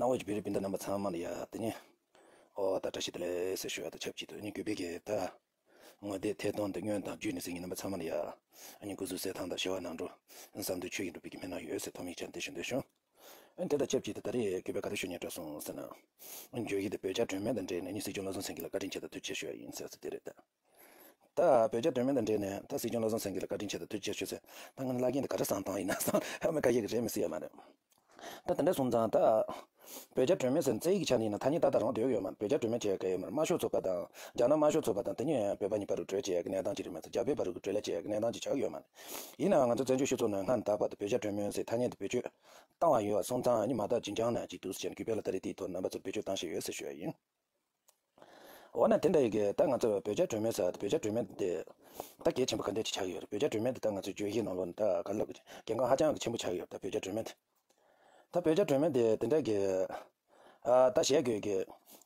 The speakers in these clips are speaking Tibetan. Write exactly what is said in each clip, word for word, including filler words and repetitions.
གནང་བའི་བོད་རིགས་སྤུན་ཟླ་རྣམ་པ་ཚང་མ་ལ་ཡ་དེ་ནས་ཨོ་ད་བཀྲ་ཤིས་བདེ་ལེགས་ཟེར་ཞུ་ཡ་དང་ཆབས་ཅིག་ཏུ་ཨ་ནི་གུས་པས་ཀྱི་ད་ངོ་དེབ་ཐད་གཏོང་དང་བརྙན་དང་བརྒྱུད་ནས་གཟིགས་མཁན་རྣམ་པ་ཚང་མ་ལ་ཡ་ཨ་ནི་སྐུ་གཟུགས་གསལ་ཐང་དང་ཞི་བ་གནང་རོགས། བསམ་དོན་ཆོས་ཀྱི་འགྲུབ་པའི་གི་སྨོན་ལམ་ཡོད་ཟེར་ཐོག་མའི་ཆ་ནས་དེ་ཞུ་འདོད་བྱུང་། ཨ་ནི་དེ་དང་ཆབས་ཅིག་ཏུ་ད་རེས་གུས་པས་ག་རེ་ཞུ་སྙིང་བྲོ་སོང་ཟེར་ན། ཨ་ནི་བརྗོད་གཞི་དེ་བོད་རྒྱ་སྒྲོལ་མ་དང་འབྲེལ་ནས་ཨ་ནི་སྲིད་སྐྱོང་བློ་བཟང་སེང་གེ་ལ་བཀའ་དྲིན་ཆེ་དང་ཐུགས་རྗེ་ཆེ་ཞུ་ཡ་ཡིན་ཟེར་ཟེར་དེ་རེད་ད། ད་བོད་རྒྱ་སྒྲོལ་མ་དང་འབྲེལ་ནས་ད་སྲིད་སྐྱོང་བློ་བཟང་སེང་གེ་ལ་བཀའ་དྲིན་ཆེ་དང་ཐུགས་རྗེ་ཆེ་ཞུ་ཟེར། ད་ང་ནི་བླ་རྒན་དེ་ག་རེ་བསམ་བཏང་ཡིན་ན་བསམ་ཧ་མ་ཁ་ཤས་ཀྱིས་རེད་མི་སྲིད་ཡ་མ་རེད། ད་དེ་འདྲ་སོང་ཙང་ད་བོད་རྒྱ་སྒྲོལ་མ་ཟེར་རྩ་ཡིག་གི་ཆ་ནས་ཡིན་ན་ཐ་སྙད་ཏག་ཏག་རང་བསྡད་ཡོད་མ་རེད། བོད་རྒྱ་སྒྲོལ་མ་བྱེད་ཡ་ག་ཡོད་མ་རེད། དམར་ཤོག་ཚོགས་པ་དང་རྒྱ་ནག་དམར་ཤོག་ཚོགས་པ་དང་དེ་ནས་བོད་པ་གཉིས་བར་དུ་གྲོས་བྱེད་ཡ་གི་གནས་སྟངས་ཅིག་རེད་མ་ཟད་རྒྱ་བོད་བར་དུ་གྲོས་ལ་བྱེད་ཡ་གི་གནས་སྟངས་ཅིག་ཆགས་ཡོད་མ་རེད། ཡིན་ནའང་ང་ཚོ་བཙན་བྱོལ་སྤྱི་ཚོགས་ནང་སྔར་ནས་ད་བར་དུ་བོད་རྒྱ་སྒྲོལ་མ་ཟེར་ཐ་སྙད་དེ་བེད་སྤྱོད་བཏང་བ་ཡོད་པ་སོང་ཙང་ཨ་ནི་མ་དག་ཅིང་ཀྱང་ན་ཅིག་འདུག་ཟེར་ནས་གུས་པས་ལ་ད་རེས་དེའི་ཐོག་རྣམ་པ་ཚོར་བེད་སྤྱོད་བཏང་བཞིན་ཡོད་ཟེར་ཞུ་ཡ་ཡིན། འོ་ན་དེ་འདྲ་ཡི་གི་ད་ང་ཚོ་བོད་རྒྱ་སྒྲོལ་མ་ཟེར་བ་དེ་བོད་རྒྱ་སྒྲོལ་མ་དེ་ད་གལ་ཆེན་པོ་ག་འདྲ་ཅིག་ཆགས་ཡོད་རེད། བོད་རྒྱ་སྒྲོལ་མ་དེ་ད་ང་ཚོའི་བརྗོད་གཞིའི་ནང་ལོགས་ནས་ད་ག་ལབ་དགོས་རེད། གལ་འགངས་ཧ་ཅང་གི་ཆེན་པོ་ཆགས་ཡོད་རེད་ད་བོད་རྒྱ་སྒྲོལ་མ་དེ། ད་བོད་རྒྱ་སྒྲོལ་མ་དེ་དེ་འདྲ་གི་ཨ་ད་བཤད་དགོས་ཀྱི་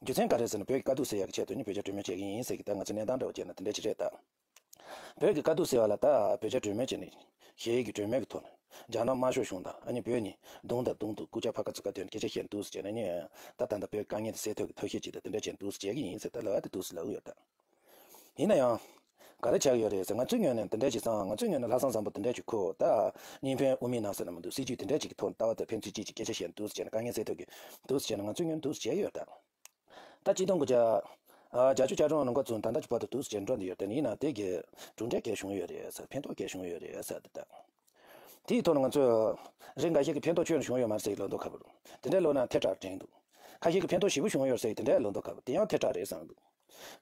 རྒྱུ་མཚན་ག་རེ་ཟེར་ན་བོད་ཀྱི་དཀའ་སྡུག་སེལ་ཡག་གི་ཆེད་དུ་ནི་བོད་རྒྱ་སྒྲོལ་མ་བྱེད་ཀྱི་ཡིན་ཟེར་གི་ད་ང་ཚོ་གནས་སྟངས་འདྲ་བོ་བྱས་ན་དེ་འདྲ་ཅིག་རེད་ད། བོད་ཀྱི་དཀའ་སྡུག་སེལ་བ་ལ་ད་བོད་རྒྱ་སྒྲོལ་མ་བྱས་ནས་ཞི་བའི་གི་སྒྲོལ་མའི་གི་ཐོག་ནས་རྒྱ་ནག་དམར་ཤོག་གཞུང་དང་ཨ་ནི་བོད་གཉིས་མདུང་དང་མདུང་དུ་སྐུ་ཕྱྭ་ཕ་ཁ་ཚུགས་ཀ་དོན་སྐད་ཆ་བཤད་འདུག་ཟེར་བྱས་ན་ནི་ད་ད་ལྟ་བོད་དཀའ་ངལ་དེ་སེལ་ཐབས་ཀྱི་ཐབས་ཤེས་ཅིག་དང་དེ་འདྲ་བྱས་འདུག་ཟེར་བྱེད་ཀྱི་ཡིན་ཟེར་ད་ལབ་ཡ་དེ་འདུག་ཟེར་ལབ་ཡོད་ད། ཡིན་ན་ཡང་། ག་རེ་ཆགས་ཡོད་རེད་ཟེར་ང་ཚོའི་ངོས་ནས་དེ་འདྲ་ཞིག་བསམ་ང་ཚོའི་ངོས་ནས་ལྷག་བསམ་བཟང་པོ་དེ་འདྲ་ཞིག་ཁུར་ད། གཉིས་ཕན་དབུ་མའི་ནང་ཟེར་ན་མི་འདུག་སྲིད་ཇུས་དེ་འདྲ་ཞིག་གི་ཐོག་ལྟ་བ་དང་ཕན་ཚུན་གཅིག་གིས་སྐད་ཆ་བཤད་འདུག་ཟེར་ན་དཀའ་ངལ་སེལ་ཐབས་ཀྱི་འདུག་ཟེར་ན་ང་ཚོའི་ངོས་ནས་འདུག་ཟེར་བྱས་ཡོད་ད། ད་སྤྱི་སྟོང་དགུ་བརྒྱ། བརྒྱད་ཅུ་གྱ་གྲངས་ནང་འགོ་བཙུགས་ད་ལྟ་གྱི་བར་དུ་འདུག་ཟེར་འགྲོ་འདི་ཡོད་དེ་ཡིན་ན་དེ་གི་གྲུབ་འབྲས་གལ་བྱུང་ཡོད་རེད་ཟེར་ཕན་ཐོགས་གལ་བྱུང་ཡོད་རེད་ཟེར་དེ་ད། དེའི་ཐོག་ནས་ང་ཚོས་རིགས་འགའ་ཞིག་གི་ཕན་ཐོགས་ཆོས་བྱུང་ཡོད་མ་རེད་ཟེར་ལོ་འདུག་ཁ་བུར། དེ་འདྲའི་ལོ་ན་ཐལ་དྲགས་དྲན་འདུག་ཁ་ཤས་ཀྱི་ཕན་ཐོགས་ཞེ་པོ་བྱུང་ཡོད་ཟེར་དེ་འདྲའི་ལོ་འདུག་ཁ་བུར་དེ་ཡང་ཐལ་དྲགས་རེད་བསམ་འདུག་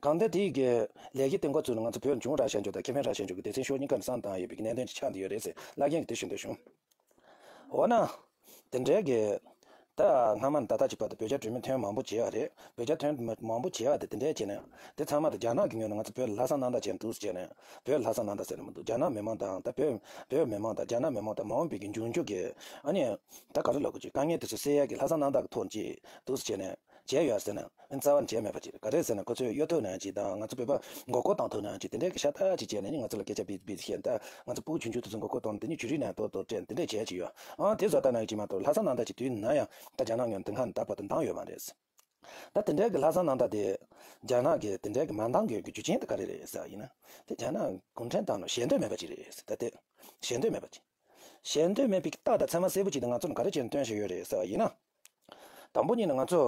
གང་ལྟར་དེའི་གི་ལས་གཞི་དེ་འགོ་བཙུགས་ནས་ང་ཚོ་བོད་འབྱུང་ར་ཤར་འབྱོར་དང་ཁེ་ཕན་ར་ཤར་འབྱོར་གྱི་སྡེ་ཚན་ཕྱོགས་གཉིས་ཀ་ནས་བསམ་བཏང་ཡོད་པའི་གནད་དོན་ཅིག་ཆགས་བསྡད་ཡོད་རེད་ཟེར་བླ་རྒན་གྱིས་དེ་ཞུ་འདོད་བྱུང་། འོ་ན། དེ་འདྲའི་གི། ད་སྔ་མ་ནས་ད་ལྟ་ཅིག་བར་དུ་བོད་རྒྱ་སྒྲོལ་མའི་ཐོན་མང་པོ་བྱས་པ་རེད། བོད་རྒྱ་ཐོན་མང་པོ་བྱས་པ་དེ་དེ་འདྲའི་བྱས་ནས་དེ་ཚང་མ་དེ་རྒྱ་ནག་གི་ངོས་ནས་ང་ཚོ་བོད་ལ་ལྷག་བསམ་རྣམ་དག་བྱས་འདུག་ཟེར་ནས་བོད་ལ་ལྷག་བསམ་རྣམ་དག་ཟེར་ནས་མི་འདུག་རྒྱ་ནག་མི་མང་དང་ད་བོད་བོད་མི་མང་དང་རྒྱ་ནག་མི་མང་དང་མ་འོངས་པའི་གི་འབྱུང་འགྱུར་གྱི་ཨ་ནི་ད་ག་རེ་ལབ་དགོས་ཀྱི་དཀའ་ངལ་དེ་ཚོ་སེལ་ཡག་གི་ལྷག་བསམ་རྣམ་དག་གི་ཐོག་ཅིག་འདུག་ཟེར་ནས། བྱས་ཡོད་ཟེར་ན་རྩ་བ་ནས་བྱས་མེད་པ་ཅིག་རེད། ག་རེ་ཟེར་ན་ཁོ་ཚོས་གཡོ་ཐབས་ནང་ཅིག་དང་ང་ཚོ་བོད་པ་མགོ་སྐོར་བཏང་ཐབས་ནང་ཅིག་དེ་འདྲའི་གི་ཤ་སྟག་ཅིག་བྱས་ནས་ནི་ང་ཚོ་ལ་སྐད་ཆ་བིས་བིས་བཤད། ད་ང་ཚོ་ཕྲུ་གུ་ཆུང་ཆུང་དེ་ཚོ་མགོ་སྐོར་བཏང་ནས་དེ་ནི་བྱུ་རུའི་ནང་ཏོག་ཏོག་སྤྲད་དེ་འདྲ་བྱས་ཅིག་ཡོད། ཨང་དེ་བཟོ་ལྟ་ནང་ཅིག་མ་གཏོགས་ལྷག་བསམ་རྣམ་དག་ཅིག་དུས་ན་ཡང་ད་རྒྱ་ནག་ངོས་ནས་ད་ལྟ་བར་དུ་འདང་ཡོད་མ་རེད། ད་དེ་འདྲའི་གི་ལྷག་བསམ་རྣམ་དག་དེ་རྒྱ་ནག་གི་དེ་འདྲའི་གི་མ་འདང་དགོས་གི་རྒྱུ་རྐྱེན་དེ་ག་རེ་རེད་ཟེར་བ་ཡིན་ན། དེ་རྒྱ་ནག་གུང་ཁྲན་ཏང་ནང་ཞེ་འདོད་མེད་པ་ཅིག་རེད་ཟེར། ད་དེ་ཞེ་འདོད་མེད་པ་ཅིག་ཞེ་འདོད་མེད་པའི་རྟགས་དང་མཚན་མ་གསལ་པོ་ཅིག་དེ་ང་ཚོ་ནས་ག་རེ་བྱས་ནས་སྟོན་བཞིན་ཡོད་རེད་ཟེར་བ་ཡིན་ན། དང་པོ་ཉིད་ནས་ང་ཚོ་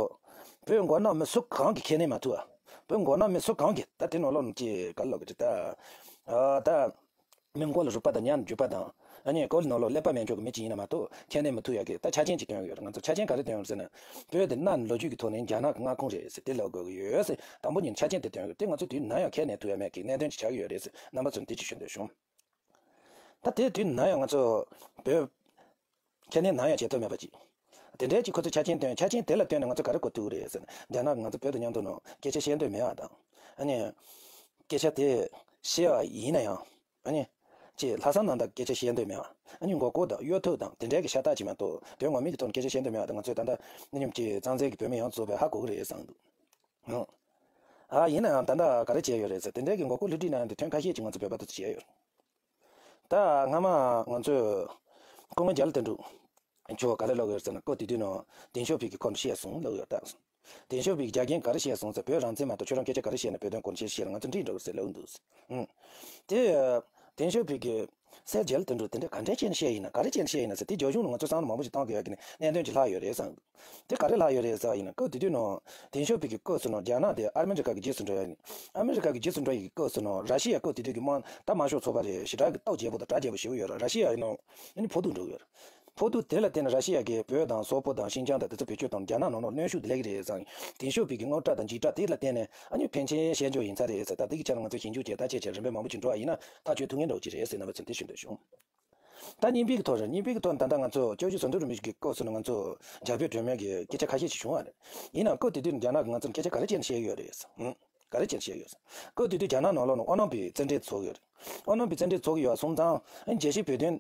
བོད་མགོ་ནག་མི་སུ་གང་གིས་ཁས་ལེན་མ་ཐུབ་པ། བོད་མགོ་ནག་མི་སུ་གང་གིས་ད་དེ་ནང་ལོགས་ནས་ཅིག་ག་ལབ་དགོས་རེད་ད། ཨ་ད། མི་མགོ་ལ་རུས་པ་དང་ཉྭ་ལ་རྒྱུས་པ་དང་། ཨ་ནི་མགོ་ལ་ནང་ལོགས་ཀླད་པ་མེད་ཆོག་གི་མི་ཅིག་ཡིན་ན་མ་གཏོགས་ཁས་ལེན་མི་ཐུབ་ཡག་གི་ད་ཆ་རྐྱེན་ཅིག་བཏོན་ཡོད་རེད། ང་ཚོ་ཆ་རྐྱེན་ག་རེ་བཏོན་ཡོད་རེད་ཟེར་ན། བོད་དེ་གནའ་ནས་ལོ་རྒྱུས་ཀྱི་ཐོག་ནས་རྒྱ་ནག་གི་མངའ་ཁོངས་རེད་ཟེར་དེ་ལབ་དགོས་ཀྱི་ཡོད་ཟེར་དང་པོ་ཉིད་ཆ་རྐྱེན་དེ་བཏོན་ཡོད་རེད། དེ་ང་ཚོ་དུས་ན་ཡང་ཁས་ལེན་ཐུབ་ཡག་མེད་ཀི་གནད་དོན་ཅིག་ཆགས་ཀྱི་ཡོད་རེད་ཟེར་རྣམ་པ་ཚོར་འདི་ཅིག་ཞུ་འདོད་བྱུང་། ད་དེ་དུས་ན་ཡང་ང་ཚོ་བོད་ཁས་ལེན་ན་ཡང་བྱེད་ཐབས་མེད་པ་ཅིག་དེ་འདྲའི་ཅིག་ཁོ་ཚོས་ཆ་རྐྱེན་བཏོན། ཆ་རྐྱེན་དེ་ལ་བརྟེན་ནས་ང་ཚོ་ག་རེ་གོ་ཐུབ་རེད་ཟེར་ན། རྒྱ་ནག་གིས་ང་ཚོ་བོད་དང་མཉམ་དུ་ནང་སྐད་ཆ་བཤད་འདོད་མེད་པ་དང་། ཨ་ནི། སྐད་ཆ་དེ་བཤད་པ་ཡིན་ན་ཡང་། ཨ་ནི། ཅིག་ལྷག་བསམ་རྣམ་དག་སྐད་ཆ་བཤད་འདོད་མེད་པ། ཨ་ནི་མགོ་སྐོར་དང་གཡོ་ཐབས་དང་དེ་འདྲའི་གི་ཤ་སྟག་ཅིག་མ་གཏོགས་དོན་ངོ་མའི་གི་ཐོག་ནས་སྐད་ཆ་བཤད་འདོད་མེད་པ་དང་། ང་ཚོས་ད་ལྟ་ཨ་ནི་ཅིག་གཙང་གཙང་གི་བོད་མི་ཡོངས་རྫོགས་པས་ཧ་གོ་གི་རེད་བསམ་འདུག་ཨ། ཡིན་ན་ཡང་ད་ལྟ་ག་རེ་བྱས་ཡོད་རེད་ཟེར། དེ་འདྲའི་གི་མགོ་སྐོར་བསླུ་བྲིད་ནང་དེ་ཐོན་ཁ་ཤས་ཅིག་ང་ཚོ་བོད་པ་དེ་ཚོ་བྱས་ཡོད་རེད། ད་སྔ་མ་ང་ཚོས་སྐུ་ངོ་རྒྱ་ལོ་དོན་གྲུབ་མཆོག་ག་རེ་ལབ་ཡོད་ཟེར་ན། སྐབས་དེ་དུས་ནང་ཏེང་ཞའོ་ཕིང་གི་སྐོར་ནས་བཤད་སོང་ལབ་ཡོད་ད། ཏེང་ཞའོ་ཕིང་གི་རྒྱབ་རྒྱན་ག་རེ་བཤད་སོང་ཟེར། བོད་རང་བཙན་མ་གཏོགས་ཁྱོད་རང་སྐད་ཆ་ག་རེ་བཤད་ན་བོད་དོན་སྐོར་ནས་བཤད་བཤད་ལ་ང་ཚོ་འགྲིག་འགྲོ་ཟེར་ལབ་འདུག་ཨང་། དེ་ཏེང་ཞའོ་ཕིང་གི་སྲས་རྒྱ་ལོ་དོན་གྲུབ་དེ་འདྲ་ག་འདྲ་བྱས་ནས་བཤད་ཡིན་ན། ག་རེ་བྱས་ནས་བཤད་ཡིན་ན་ཟེར། དེ་རྒྱབ་ལྗོངས་ལ་ང་ཚོས་བསམ་བློ་མང་པོ་ཞིག་གཏོང་དགོས་ཡ་གི་གནད་དོན་ཅིག་ལྷག་ཡོད་རེད་བསམ་འདུག་དེ་ག་རེ་ལྷག་ཡོད་རེད་ཟེར་བ་ཡིན་ན། སྐབས་དེ་དུས་ནང་ཏེང་ཞའོ་ཕིང་གི་སྐབས་སུ་ནང་རྒྱ་ནག་དེ་ཨ་མི་རི་ཀ་གི་རྗེས་སུ་འགྲོ་ཡ་ཡིན། ཨ་མི་རི་ཀ་གི་རྗེས་སུ་འགྲོ་ཡི་གི་སྐབས་སུ་ནང་ར་ཤི་ཡ་སྐབས་དེ་དུས་ཀྱི་དམག་ད་དམར་ཤོག་ཚོགས་པ་རེད། ཞེ་དྲག་གི་སྟོབས་ཆེན་པོ་དང་གྲགས་ཆེ་བ་ཞེ་པོ་ཡོད་རེད། ར་ཤི་ཡ་ཡིན་ནོ་ཨ་ནི་ཕོག་ཐུག་འགྲོ་གི་ཡོད་རེད། ཕོག་ཐུག་དེ་ལ་བརྟེན་ནས་ར་ཤི་ཡ་གིས་བོད་དང་སོག་པོ་དང་ཤིན་ཅང་དང་དེ་ཚོ་བེད་སྤྱོད་བཏང་། རྒྱ་ནག་ནང་ལོགས་གནོན་ཤུགས་དེ་སླེབས་ཀྱི་རེད་བསམ། ཏེང་ཞའོ་ཕིང་གི་རྔུལ་དྲག་དང་འཇིགས་སྐྲག་དེ་ལ་བརྟེན་ནས་ཨ་ནི་ཕན་ཆད་བཤད་འཇོག་ཡིན་ཚར་རེད་ཟེར། ད་དེ་གི་ཆ་ནས་ང་ཚོས་ཞིབ་འཇུག་བྱས་བརྟག་དཔྱད་བྱས་རིམ་པ་མང་པོ་ཅིག་འགྲོ་བ་ཡིན་ན་ཐག་གཅོད་ཐུབ་མཁན་འདྲ་བོ་ཅིག་རེད་ཟེར་རྣམ་པ་ཚོར་འདི་ཞུ་འདོད་བྱུང་། ད་གཉིས་པའི་གི་ཐོག་རེད། གཉིས་པའི་གི་ཐོག་ད་ལྟ་ང་ཚོ་སྐྱབས་རྗེ་ཟམ་གདོང་རིན་པོ་ཆེ་གི་སྐབས་སུ་ནི་ང་ཚོ་རྒྱ་བོད་སྒྲོལ་མའི་གི་སྐད་ཆ་ཁ་ཤས་ཤིག་བྱུང་བ་རེད། ཡིན་ནའང་སྐབས་དེ་དུས་རྒྱ་ནག་གིས་ང་ཚོར་སྐད་ཆ་ག་རེ་བྱས་ནས་བཤད་ཡོད་རེད་ཟེར། ཨང་། ག་རེ་བྱས་ནས་བཤད་ཡོད་ཟེར། སྐབས་དེ་དུས་རྒྱ་ནག་ནང་ལོགས་ནས་དབུ་ནང་པའི་རྩེད་འགྲན་ཚོགས་ཡོད་རེད། དབུ་ནང་པའི་རྩེད་འགྲན་ཚོགས་ཀྱི་ཡོད་པ་སོང་ཙང་རྒྱལ་སྤྱིའི་བོད་དོན་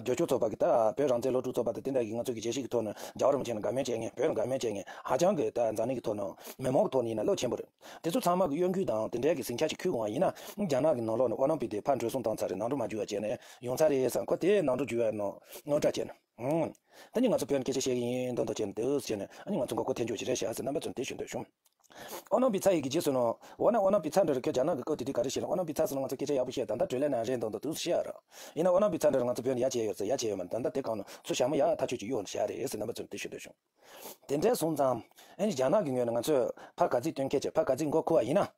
རྒྱབ་སྐྱོར་ཚོགས་པ་གི་ད་བོད་རང་བཙན་སློབ་ཕྲུག་ཚོགས་པ་དང་དེ་འདྲ་གི་ང་ཚོ་གི་རྒྱལ་སྤྱི་གི་ཐོག་ནས་རྒྱལ་བ་རིན་པོ་ཆེ་ལ་དགའ་མོས་བྱེད་མཁན། བོད་ལ་དགའ་མོས་བྱེད་མཁན་ཧ་ཅང་གི་ད་འཛམ་གླིང་གི་ཐོག་ནས་མི་མང་གི་ཐོག་ནས་ཡིན་ན་བློ་ཆེན་པོ་རེད། དེ་ཚོ་ཚང་མ་གི་གཡོ་འགུལ་དང་དེ་འདྲའི་གི་ཟིང་ཆ་ཞིག་འཁྱུད་དགོས་པ་ཡིན་ན། རྒྱ་ནག་གི་ནང་ལོགས་ནས་དབུ་ནང་པའི་དེ་ཕར་འགྲོ་སོང་བཏང་ཚར་རེད། ནང་འགྲོ་མ་འཇུག་པ་བྱས་ནས་ཡོང་ཚར་རེད་ཟེར། ཁོ་དེ་ནང་འགྲོ་འཇུག་པའི་ནང་དངངས་སྐྲག་བྱས་ནས། ཨང་། ད་ནི་ང་ཚོ་བོད་ནས་སྐད་ཆ་བཤད་ཀྱི་ཡིན་མདོག་མདོག་བྱས་ནས་འདུག་ཟེར་ནས། ཨ་ནི་ང་ཚོ་མགོ་སྐོར་ཐེབས་འཇོག་ཅིག་རེད་བཞག་ཟེར་རྣམ་པ་ཚོར་དེ་ཞུ་འདོད་བྱུང་། ཨོ་ནོ་བི་ཚ་ཡི་གི་རྗེས་སུ་ནོ། ཨོ་ན་ཨོ་ནོ་བི་ཚ་འདྲ་རུ་ཁྱོད་རྒྱ་ནག་གི་སྐོར་དེ་དུས་ག་རེ་བཤད་ལ། ཨོ་ནོ་བི་ཚ་ཟེར་ན་ང་ཚོ་སྐད་ཆ་ཡག་པོ་བཤད། ད་ལྟ་བགྲོ་གླེང་ནང་རེད་མདོག་མདོག་འདུག་བཤད་ཡ་ར། ཡིན་ན་ཨོ་ན་བི་ཚ་འདྲ་རུ་ང་ཚོ་བོད་ནས་ཡ་བྱས་ཡོད་ཟེར། ཡ་བྱས་ཡོད་མ་རེད། ད་ལྟ་དེ་གང་ནོ་ཚུར་ཞྭ་མོ་ཡ་ཐག་ཆོད་ཅིག་གཡོག་ནས་བཞག་རེད་ཟེར་རྣམ་པ་ཚོར་དེ་ཞུ་འདོད་བྱུང་། དེ་འདྲ་སོང་ཙང་། ཨ་ནི་རྒྱ་ནག་གི་ངོས་ནས་ང་ཚོས་ཕར་ག་ཚིག་སྟོན་མཁན་བྱས། ཕར་ག་ཚིག་མགོ་འཁོར་བ་ཡིན་ན།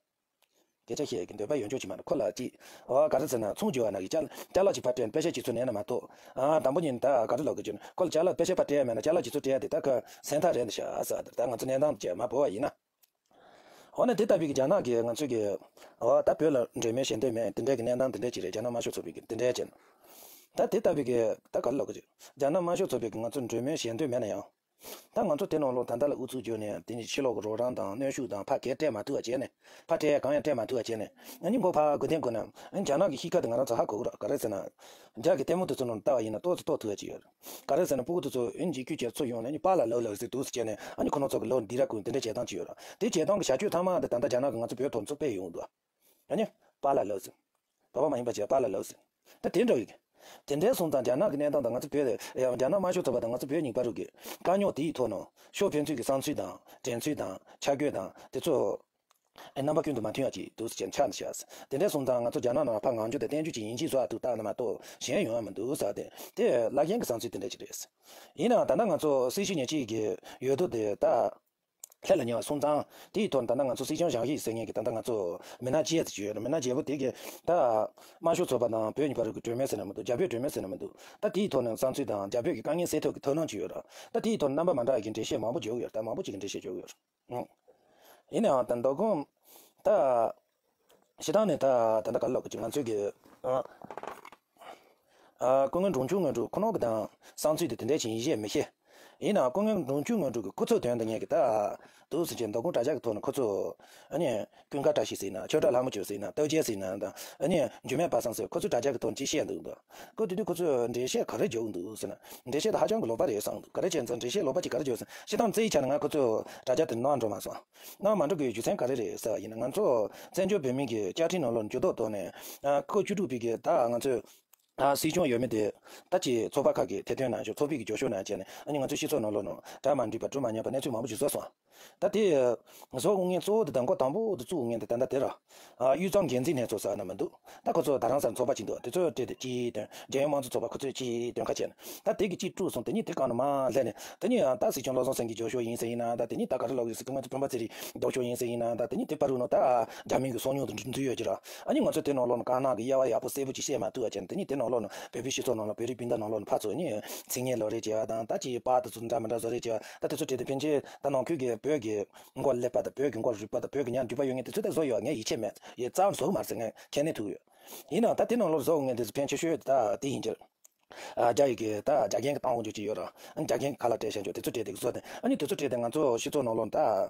སྐད་ཆ་བཤད་ཀྱི་འདོད་པ་ཡོད་འཇོག་ཅིག་མ་རེད། ཁོ་ལ་ཅིག་ཨོ་ག་རེ་ཟེར་ན། ཚོང་བརྗོད་པ་ནང་གི་ཅ་ཅ་ལག་ཅིག་ཕར་སྤྲད་ན་པེ་ཤ་ཅིག་ཚུར་ལེན་ན་མ་གཏོགས། ཨ་དང་པོ་ཉིད་ད་ག་རེ་ལབ་དགོས་ཀྱི། ཁོ་ལ་ཅ་ལག་པེ་ཤ་ཕར་སྤྲད་ཡ་མེད་ན་ཅ་ལག་ཅིག་ཚུར་སྤྲད་ཡ་དེ་ད་ཁོ་སེམས་ཐག་རིང་དུ་བཞག་ཟེར། ད་ང་ཚོ་གནས་སྟངས་དེ་མ་བོར་བ་ཡིན་ན། འོ་ན་དེ་ལྟ་བུའི་གི་རྒྱ་ནག་གིས་ང་ཚོའི་གི་ཨོ་ད་བོད་ལ་གྲོས་མོལ་བྱེད་འདོད་མེད། དེ་འདྲའི་གི་གནས་སྟངས་དེ་འདྲ་ཅིག་རེད། རྒྱ་ནག་དམར་ཤོག་ཚོགས་པའི་གི་དེ་འདྲའི་བྱས་ན། ད་དེ་ལྟ་བུའི་གི་ད་ག་རེ་ལབ་དགོས་ཀྱི། རྒྱ་ནག་དམར་ཤོག་ཚོགས་པའི་གི་ང་ཚོ་གྲོས་མོལ་བྱེད་འདོད་མེད་ན་ཡང་། ད་ང་ཚོ་དེ་ནང་ལོགས་ད་ལྟ་ལ་ཨུ་ཚུགས་བརྒྱབ་ནས་དེ་ནི་ཕྱི་ལོགས་ཀྱི་རོགས་རམ་དང་གནོན་ཤུགས་དང་ཕར་གས་སྤྲད་མ་ཐུབ་པ་བྱས་ནས། ཕར་སྤྲད་ཡ་གང་ཡང་སྤྲད་མ་ཐུབ་པ་བྱས་ནས། ཨ་ནི་མགོ་ཕར་སྒུར་ཐེངས་སྒུར་ན། ཨ་ནི་རྒྱ་ནག་གི་གཤིས་ཀ་དེ་ང་རང་ཚོ་ཧ་གོ་གི་རེད། ག་རེ་ཟེར་ན། རྒྱ་གི་ལྟད་མོ་དེ་ཚོ་ནང་ལྟ་བ་ཡིན་ན་ཏོག་ཙམ་རྟོགས་ཐུབ་ཡ་ཅིག་ཡོད་རེད། ག་རེ་ཟེར་ན་ཕྲུ་གུ་དེ་ཚོ་ཨ་ནི་འཇིགས་སྐུལ་བྱས་ཚུར་ཡོང་ནས་ཨ་ནི་པཱ་ལགས་ལགས་ལགས་ཟེར་འདུག་སེ་བྱས་ནས། ཨ་ནི་ཁོ་རང་ཚོ་གི་ལོ་འདི་ར་ཀུན་དེ་འདྲ་བྱེད་སྟངས་ཅིག་ཡོད་རེད། དེ་བྱེད་སྟངས་ཀྱི་བྱ་སྤྱོད་ཚང་མ་དེ་ད་ལྟ་རྒྱ་ནག་གིས་ང་ཚོ་བོད་ཐོག་ཚུར་སྤེལ་ཡོང་འདུག་ཨ་ནི་པཱ་ལགས་ལགས་ཟེར། བོད་པ་མ་ཡིན་པ་བྱས་པཱ་ལགས་ལགས་ཟེར། ད་དེ་འདྲ་ཡིན། དེ་འདྲའི་སོང་ཙང་རྒྱ་ནག་གི་གནས་སྟངས་དང་ང་ཚོ་བོད། ཡང་རྒྱ་ནག་དམར་ཤོག་ཚོགས་པ་དང་ང་ཚོ་བོད་གཉིས་བར་གྱི་དཀའ་རྙོག་དེའི་ཐོག་ནས་ཕྱོགས་ཕན་ཚུན་གྱི་བསམ་ཚུལ་དང་དྲན་ཚུལ་དང་ཆ་བགོས་དང་དེ་ཚོ་རྣམ་པ་ཀུན་ཏུ་མ་མཐུན་ཡ་ཅིག་འདུག་སེ་ཆགས་ཤག་དེ་འདྲའི་སོང་ཙང་ང་ཚོ་རྒྱ་ནག་ནང་ཕར་ངང་རྒྱུ་དང་བསྟན་རྒྱུ་ཅིག་ཡིན་གཅིག་བཟོ་ཨ་ཐུག་བཏང་ན་མ་གཏོགས་གཞན་ཡོང་ཡ་མི་འདུག་ཟེར་ཏེ། དེ་བླ་རྒན་གྱི་བསམ་ཚུལ་དེ་འདྲ་ཅིག་རེད། ཡིན་ནའང་ད་ལྟ་ང་ཚོ་སྲིད་ཞི་ཉེ་ཆེ་གི་ཡོད་དོ་དེ་ད། ལྷད་ལ་ཉེ་བ་སོང་ཙང་། དེའི་ཐོག་ད་ལྟ་ང་ཚོ་སྲིད་སྐྱོང་ཞང་ཞི་ཟེར་མཁན་གྱི་ད་ལྟ་ང་ཚོ་མི་སྣ་བཅས་ཅིག་ཡོད་རེད། མི་སྣ་བརྗེ་པོ་དེ་གི་ད་དམར་ཤོག་ཚོགས་པ་དང་བོད་གཉིས་བར་གྱི་གྲོས་མོལ་ཟེར་ན་མི་འདུག་རྒྱ་བོད་གྲོས་མོལ་ཟེར་ན་མི་འདུག་ད་དེའི་ཐོག་ནས་བསམ་ཚུལ་དང་རྒྱ་བོད་ཀྱི་དཀའ་ངལ་སེལ་ཐབས་ཀྱི་ཐབས་ལམ་ཅིག་ཡོད་རེད། ད་དེའི་ཐོག་རྣམ་པ་མ་འདྲ་བའི་འགྲེལ་བཤད་མང་པོ་བརྗོད་ཡོད་རེད། ད་མང་པོ་ཅིག་གི་འགྲེལ་བཤད་བརྗོད་ཡོད་རེད། ཡིན་ནའང་ད་མདོ་དགོང་ད། སྤྱིར་བཏང་ནས་ད་ད་ལྟ་ག་རེ་ལབ་དགོས་ཀྱི། ང་ཚོའི་གི་ཨ་ཨ་སྐུ་ངོ་འབྲོང་ཆུང་སྔོན་འགྲོ་ཁོ་རང་གི་དང་བསམ་ཚུལ་དེ་དེ་འདྲ་ཞིག་ཡིན་ཞེས་མི་ཤེས། ཡིན་ནའང་སྐུ་ངོ་འབྲོང་ཆུང་སྔོན་འགྲོ་གི་ཁོ་ཚོའི་དོན་དུ་ངས་གི་ད་འདུག་སེ་བྱས་མདོ་དགོང་དྲ་རྒྱ་གི་ཐོག་ནས་ཁོ་ཚོ་ཨ་ནི་ཀུན་དགའ་བཀྲ་ཤིས་ཟེར་ན། ཆོས་གྲགས་ལྷ་མོ་བྱོས་ཟེར་ན། རྟོགས་རྒྱལ་ཟེར་ན་དང་། ཨ་ནི་འགྱུར་མེད་པ་སངས་ཟེར། ཁོ་ཚོའི་དྲ་རྒྱ་གི་ཐོག་ནས་ཅིག་བཤད་འདུག་འདུག་ཁོ་དེ་དུས་ཁོ་ཚོས་འགྲེལ་བཤད་ག་རེ་བརྗོད་འདུག་ཟེར་ན། འགྲེལ་བཤད་དེ་ཧ་ཅང་གི་ལོག་པ་རེད་བསམ་འདུག་ག་རེ་བྱས་ཙང་འགྲེལ་བཤད་ལོག་པ་ཅིག་ག་རེ་བརྗོད་ཟེར་ན། སྤྱིར་བཏང་རྩེ་ཡི་ཆ་ནས་ང་ཁོ་ཚོའི་དྲ་རྒྱ་དེ་ནང་འགྲོ་མ་སོང་། ནང་མ་འགྲོ་དགོས་རྒྱུ་མཚན་ག་རེ་རེད་ཟེར་བ་ཡིན་ན། ང་ཚོ་བཙན་བྱོལ་བོད་མི་གི་བཅའ་ཁྲིམས་ནང་ལོགས་ནས་འགྱུར་ལྡོག་བཏང་ནས། ཨ་ཁོ་བཅུ་དྲུག་པའི་གི་ད་ང་ཚོའི་ཨ་སྲིད་སྐྱོང་འོས་མི་དེ་ད་ཅིག་ཚོགས་པ་ཁག་གི་ཐེར་འདོན་གནང་ཤོག་ཚོགས་པའི་གི་སྦྱོར་ཕྱོགས་གནང་བྱས་ནས། ཨ་ནི་ང་ཚོའི་སྤྱི་ཚོགས་ནང་ལོགས་ནང་གྲ་མ་འགྲིག་པ་གྲུ་མ་ཉམས་པ་གནས་ཚུལ་མང་པོ་ཞིག་བཟོས་སོང་། ད་དེ་བཟོ་དགོས་མཁན་གཙོ་བོ་དེ་དང་མགོ་དང་པོ་དེ་བཙུགས་དགོས་མཁན་དེ་ད་ལྟ་དེ་ར། ཨ་དབུས་གཙང་འགན་འཛིན་ལྷན་ཚོགས་ཟེར་ན་མི་འདུག་ད་ཁོ་ཚོ་ད་རང་སར་ཚོགས་པ་ཅིག་འདུག་དེ་ཚོས་སྤྲད་དེ་ཅིག་འདོན། རྒྱལ་ཡོངས་མང་གཙོ་ཚོགས་པ་ཁོ་ཚོས་ཅིག་འདོན་ཁ་བྱས་ནས། ད་དེ་གི་ཅིག་དཀྲུགས་སོང་། དེ་ཉིད་དེ་གང་ནས་མར་སླེབས་ནས། དེ་ཉིད་ཡང་ད་སྲིད་སྐྱོང་བློ་བཟང་སེང་གེ་སྦྱོར་ཕྱོགས་ཡིན་ཟེར་ཡིན་ན། ད་དེ་ཉིད་ད་ག་རེ་ལབ་ཡོད་ཟེར། སྐུ་ངོ་སྤེན་པ་ཚེ་རིང་སྦྱོར་ཕྱོགས་ཡིན་ཟེར་ཡིན་ན། ད་དེ་ཉིད་དེ་བར་དུ་ནང་ད་རྒྱ་མི་གི་སོ་ཉུལ་དུ་འཛུལ་ཡོད་ཀྱི་ར། ཨ་ནི་ང་ཚོ་དེ་ནང་ལོགས་ནས་དཀར་ནག་གི་དབྱེ་བ་ཡག་པོ་གསལ་པོ་ཅིག་ཤེས་མ་ཐུབ་པ་བྱས་ནས། དེ་ཉིད་དེ་ནང་ལོགས་ནས་བོད་པའི་སྤྱི་ཚོགས་ནང་ལོགས་ནས་བོད་རིགས་སྤུན་ཟླ་ནང་ལོགས་ནས་ཕར་ཚུར་ཨ་ནི་ཚིག་ངན་ལོ་རེ་བྱས་པ་དང་། ད་ཅིག་པར་དེ་ཚོ་འདྲ་མི་འདྲ་བཟོ་རེ་བྱས་པ། ད་དེ་ཚོ་བྲིས་ཏེ་ཕན་ཆད་ད་ནང་ཁུལ་གྱི་བོད་ཀྱི་མགོ་ཀླད་པ་དང་བོད་ཀྱི་མགོ་རུས་པ་དང་བོད་ཀྱི་ཉ་མགྲིན་པ་ཡོད་མཁན་དེ་ཚོ་ད་བཟོ་ཡོད། ངས་ཡིད་ཆེས་མེད། ཡིད་རྩ་བཟོ་གི་མ་རེད་ཟེར། ངས་ཁས་ལེན་ཐུབ་ཡོད། ཡིན་ནའང་ད་དེ་ནང་ལོགས་བཟོ་དགོས་མཁན་དེ་ཚོ་ཕན་ཆེ་ཤོས་ད་དེ་ཡིན་གྱི་རེད། ཨ་རྒྱ་ཡི་གི་ད་རྒྱ་རྒན་གྱི་བཏང་དགོས་རྒྱུ་ཅིག་ཡོད་ར། ཨ་ནི་རྒྱ་རྒན་གྱི་ཁ་ལག་སྤྲད་བཞག་རྒྱུ་དེ་ཚོ་སྤྲད་དེ་བཟོ་དེ། ཨ་ནི་དེ་ཚོ་སྤྲད་དེ་ང་ཚོ་སྤྱི་ཚོགས་ནང་ལོགས་ད་